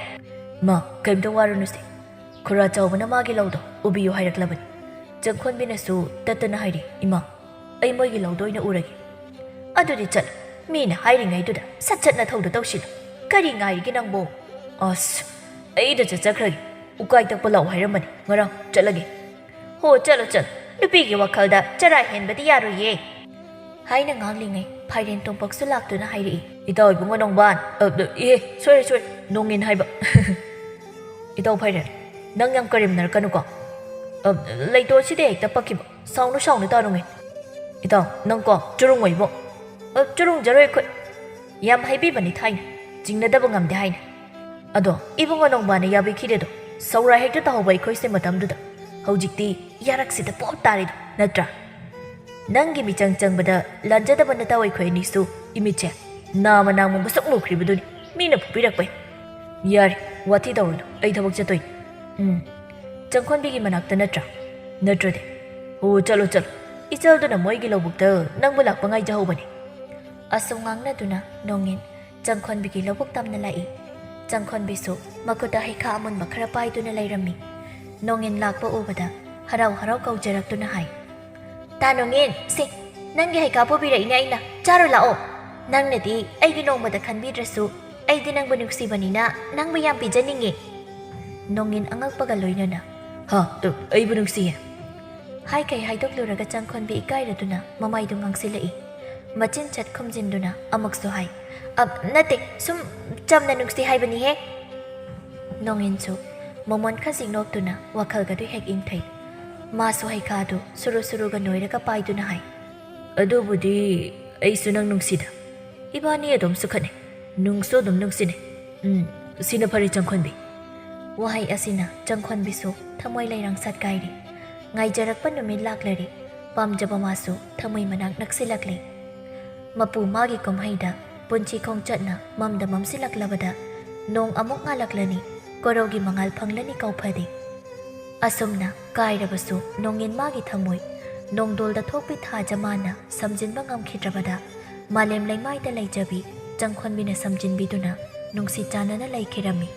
ꯃꯥ, ꯀꯔꯤꯝꯇ ꯋꯥꯔꯨꯅꯨꯁꯦ꯫ ꯈꯨꯔꯥ ꯆꯥꯎꯕꯅ ꯃꯥꯒꯤ ꯂꯧꯗꯣ ꯎꯕꯤꯌꯨ ꯍꯥꯏꯔꯛꯂꯕꯅꯤ꯫ ꯆꯪꯈꯣꯟꯕꯤꯅꯁꯨ ꯇꯠꯇꯅ ꯍꯥꯏꯔꯤ, "ꯏꯃꯥ, ꯑꯩ ꯃꯣꯏꯒꯤ ꯂꯧꯗ ꯑꯣꯏꯅ ꯎꯔꯒꯦ꯫ ꯑꯗꯨꯗꯤ ꯆꯠꯂꯨ, ꯃꯤꯅ ꯍꯥꯏꯔꯤꯉꯩꯗꯨꯗ ꯁꯠ ꯁꯠ ꯅꯊꯧꯗꯣ ꯇꯧꯁꯤꯜꯂꯨ꯫ ꯀꯔꯤ ꯉꯥꯏꯔꯤꯒꯦ ꯅꯪꯕꯣ?" "ꯑꯁ, ꯑꯩꯗ ꯆꯠꯆꯈ꯭ꯔꯒꯦ꯫ ꯎꯀꯥꯏ ꯇꯛꯄ ꯂꯥꯛꯑꯣ ꯍꯥꯏꯔꯝꯕꯅꯤ ꯉꯔꯥꯡ, ꯆꯠꯂꯒꯦ꯫" "ꯍꯣ, ꯆꯠꯂꯣ, ꯆꯠꯂꯣ꯫ ꯅꯨꯄꯤꯒꯤ ꯋꯥꯈꯜꯗ ꯆꯔꯥ ꯍꯦꯟꯕꯗꯤ ꯌꯥꯔꯣꯏꯌꯦ꯫" ꯍꯥꯏꯅ ꯉꯥꯡꯂꯤꯉꯩ ꯐꯥꯏꯔꯦꯟ ꯇꯣꯝꯄꯛꯁꯨ ꯂꯥꯛꯇꯨꯅ ꯍꯥꯏꯔꯛꯏ꯫ "ꯏꯇꯥꯎ ꯏꯕꯨꯡꯉꯣ ꯅꯣꯡꯕꯥꯟ, ꯑ, ꯑ, ꯏꯍꯦ, ꯁꯣꯏꯔꯦ, ꯁꯣꯏꯔꯦ, ꯅꯣꯡꯉꯤꯟ ꯍꯥꯏꯕ꯫" ꯏꯇꯥꯎ ꯐꯥꯏꯔꯦꯟ, ꯅꯪ ꯌꯥꯝ ꯀꯔꯦꯝꯅꯔꯛꯀꯅꯨꯀꯣ꯫ ꯑ, ꯂꯩꯇꯣꯟꯁꯤꯗ ꯍꯦꯛꯇ ꯄꯛꯈꯤꯕ꯫ ꯁꯥꯎꯅꯨ, ꯁꯥꯎꯅꯨ, ꯇꯥꯅꯨꯉꯦ꯫ ꯏꯇꯥꯎ, ꯅꯪꯀꯣ, ꯆꯨꯔꯨꯡꯉꯣꯏꯕꯣ꯫ ꯑ, ꯆꯨꯔꯨꯡꯖꯔꯣꯏ ꯑꯩꯈꯣꯏ꯫ ꯌꯥꯝ ꯍꯥꯏꯕꯤꯕꯅꯤ ꯊꯥꯏꯅ, ꯆꯤꯡꯅꯗꯕ ꯉꯝꯗꯦ ꯍꯥꯏꯅ꯫ ꯑꯗꯣ ꯏꯕꯨꯡꯉꯣ ꯅꯣꯡꯕꯥꯅ ꯌꯥꯕꯤꯈꯤꯗꯦꯗꯣ, ꯁꯧꯔꯥ ꯍꯦꯛꯇ ꯇꯧꯍꯧꯕ ꯑꯩꯈꯣꯏꯁꯦ ꯃꯇꯝꯗꯨꯗ꯫ ꯍꯧꯖꯤꯛꯇꯤ ꯌꯥꯔꯛꯁꯤꯗ ꯄꯣꯞ ꯇꯥꯔꯦꯗꯣ, ꯅꯠꯇ꯭ꯔꯥ? ꯅꯪꯒꯤ ꯃꯤꯆꯪ ꯆꯪꯕꯗ ꯂꯥꯟꯖꯗꯕ ꯅꯇꯥꯎ ꯑꯩꯈꯣꯏ ꯑꯅꯤꯁꯨ ꯏꯃꯤꯠꯁꯦ ꯅꯥꯃ ꯅꯥꯃ ꯃꯨꯁꯨꯛ ꯃꯨꯈ꯭ꯔꯤꯕꯗꯨꯅꯤ, ꯃꯤꯅ ꯐꯨꯕꯤꯔꯛꯄꯩ꯫ ꯌꯥꯔꯦ, ꯋꯥꯊꯤ ꯇꯧꯔꯨꯅꯨ, ꯑꯩ ꯊꯕꯛ ꯆꯠꯇꯣꯏꯅꯤ꯫ ꯎꯝ, ꯆꯪꯈꯣꯟꯕꯤꯒꯤ ꯃꯅꯥꯛꯇ ꯅꯠꯇ꯭ꯔꯥ? ꯅꯠꯇ꯭ꯔꯗꯤ꯫ ꯑꯣ, ꯆꯠꯂꯣ, ꯆꯠꯂꯣ꯫ ꯏꯆꯜꯗꯨꯅ ꯃꯣꯏꯒꯤ ꯂꯧꯕꯨꯛꯇ ꯅꯪꯕꯨ ꯂꯥꯛꯄ ꯉꯥꯏꯖꯍꯧꯕꯅꯤ꯫ ꯑꯁꯨꯝ ꯉꯥꯡꯅꯗꯨꯅ ꯅꯣꯡꯉꯤꯟ ꯆꯪꯈꯣꯟꯕꯤꯒꯤ ꯂꯧꯕꯨꯛ ꯇꯝꯅ ꯂꯥꯛꯏ꯫ ꯆꯪꯈꯣꯟꯕꯤꯁꯨ ꯃꯈꯨꯠꯇ ꯍꯩꯈꯥ ꯑꯃꯨꯟꯕ ꯈꯔ ꯄꯥꯏꯗꯨꯅ ꯂꯩꯔꯝꯃꯤ꯫ ꯅꯣꯡꯉꯤꯟ ꯂꯥꯛꯄ ꯎꯕꯗ ꯍꯔꯥꯎ ꯍꯔꯥꯎ ꯀꯧꯖꯔꯛꯇꯨꯅ ꯍꯥꯏ, "ꯇꯥ ꯅꯣꯡꯉꯤꯟ, ꯁꯦ, ꯅꯪꯒꯤ ꯍꯩꯈꯥ ꯄꯨꯕꯤꯔꯛꯏꯅꯦ ꯑꯩꯅ, ꯆꯥꯔꯨ ꯂꯥꯛꯑꯣ꯫ ꯅꯪꯅꯗꯤ ꯑꯩꯒꯤ ꯅꯣꯡꯃꯗ ꯈꯟꯕꯤꯗ꯭ꯔꯁꯨ, ꯑꯩꯗꯤ ꯅꯪꯕꯨ ꯅꯨꯡꯁꯤꯕꯅꯤꯅ ꯅꯪꯕꯨ ꯌꯥꯝ ꯄꯤꯖꯅꯤꯡꯉꯤ꯫" ꯅꯣꯡꯉꯤꯟ ꯑꯉꯛꯄꯒ ꯂꯣꯏꯅꯅ, "ꯍꯥ, ꯑ, ꯑꯩꯕꯨ ꯅꯨꯡꯁꯤꯌꯦ?" ꯍꯥꯏꯈꯩ ꯍꯥꯏꯗꯣꯛꯂꯨꯔꯒ ꯆꯪꯈꯣꯟꯕꯤ ꯏꯀꯥꯏꯔꯗꯨꯅ ꯃꯃꯥꯏꯗꯨ ꯉꯥꯡꯁꯤꯜꯂꯛꯏ꯫ ꯃꯆꯤꯟ ꯆꯠ ꯈꯨꯝꯖꯤꯟꯗꯨꯅ ꯑꯃꯨꯛꯁꯨ ꯍꯥꯏ, "ꯑ, ꯅꯠꯇꯦ, ꯁꯨꯝ ꯆꯝꯅ ꯅꯨꯡꯁꯤ ꯍꯥꯏꯕꯅꯤꯍꯦ꯫" ꯅꯣꯡꯉꯤꯟꯁꯨ ꯃꯃꯣꯟ ꯈꯖꯤꯛ ꯅꯣꯛꯇꯨꯅ ꯋꯥꯈꯜꯒꯗꯨ ꯍꯦꯛ ꯏꯪꯊꯩ꯫ ꯃꯥꯁꯨ ꯍꯩꯈꯥꯗꯨ ꯁꯨꯔꯨ ꯁꯨꯔꯨꯒ ꯅꯣꯏꯔꯒ ꯄꯥꯏꯗꯨꯅ ꯍꯥꯏ, "ꯑꯗꯨꯕꯨꯗꯤ ꯑꯩꯁꯨ ꯅꯪ ꯅꯨꯡꯁꯤꯗ꯫ ꯏꯕꯥꯅꯤ ꯑꯗꯨꯝꯁꯨ ꯈꯠꯅꯩ, ꯅꯨꯡꯁꯨ ꯑꯗꯨꯝ ꯅꯨꯡꯁꯤꯅꯩ꯫ ꯎꯝ, ꯁꯤꯅ ꯐꯔꯦ ꯆꯪꯈꯣꯟꯕꯤ꯫" ꯋꯥꯍꯩ ꯑꯁꯤꯅ ꯆꯪꯈꯣꯟꯕꯤꯁꯨ ꯊꯃꯣꯏ ꯂꯩꯔꯥꯡ ꯁꯠꯀꯥꯏꯔꯦ꯫ ꯉꯥꯏꯖꯔꯛꯄ ꯅꯨꯃꯤꯠ ꯂꯥꯛꯂꯔꯦ꯫ ꯄꯥꯝꯖꯕ ꯃꯥꯁꯨ ꯊꯃꯣꯏ ꯃꯅꯥꯛ ꯅꯛꯁꯤꯜꯂꯛꯂꯦ꯫ ꯃꯄꯨ ꯃꯥꯒꯤ ꯀꯨꯝꯍꯩꯗ ꯄꯨꯟꯁꯤ ꯈꯣꯡꯆꯠꯅ ꯃꯝꯗ ꯃꯝꯁꯤꯜꯂꯛꯂꯕꯗ ꯅꯣꯡ ꯑꯃꯨꯛ ꯉꯥꯜꯂꯛꯂꯅꯤ, ꯀꯣꯔꯧꯒꯤ ꯃꯉꯥꯜ ꯐꯪꯂꯅꯤ ꯀꯥꯎꯐꯗꯦ꯫ ꯑꯁꯨꯝꯅ ꯀꯥꯏꯔꯕꯁꯨ ꯅꯣꯡꯉꯤꯟ ꯃꯥꯒꯤ ꯊꯃꯣꯏ ꯅꯣꯡꯗꯣꯜꯗ ꯊꯣꯛꯄꯤ ꯊꯥꯖ ꯃꯥꯅ ꯁꯝꯖꯤꯟꯕ ꯉꯝꯈꯤꯗ꯭ꯔꯕꯗ ꯃꯥꯂꯦꯝ ꯂꯩꯃꯥꯏꯗ ꯂꯩꯖꯕꯤ ꯆꯪꯈꯣꯟꯕꯤꯅ ꯁꯝꯖꯤꯟꯕꯤꯗꯨꯅ ꯅꯨꯡꯁꯤ ꯆꯥꯟꯅꯅ ꯂꯩꯈꯤꯔꯝꯃꯤ꯫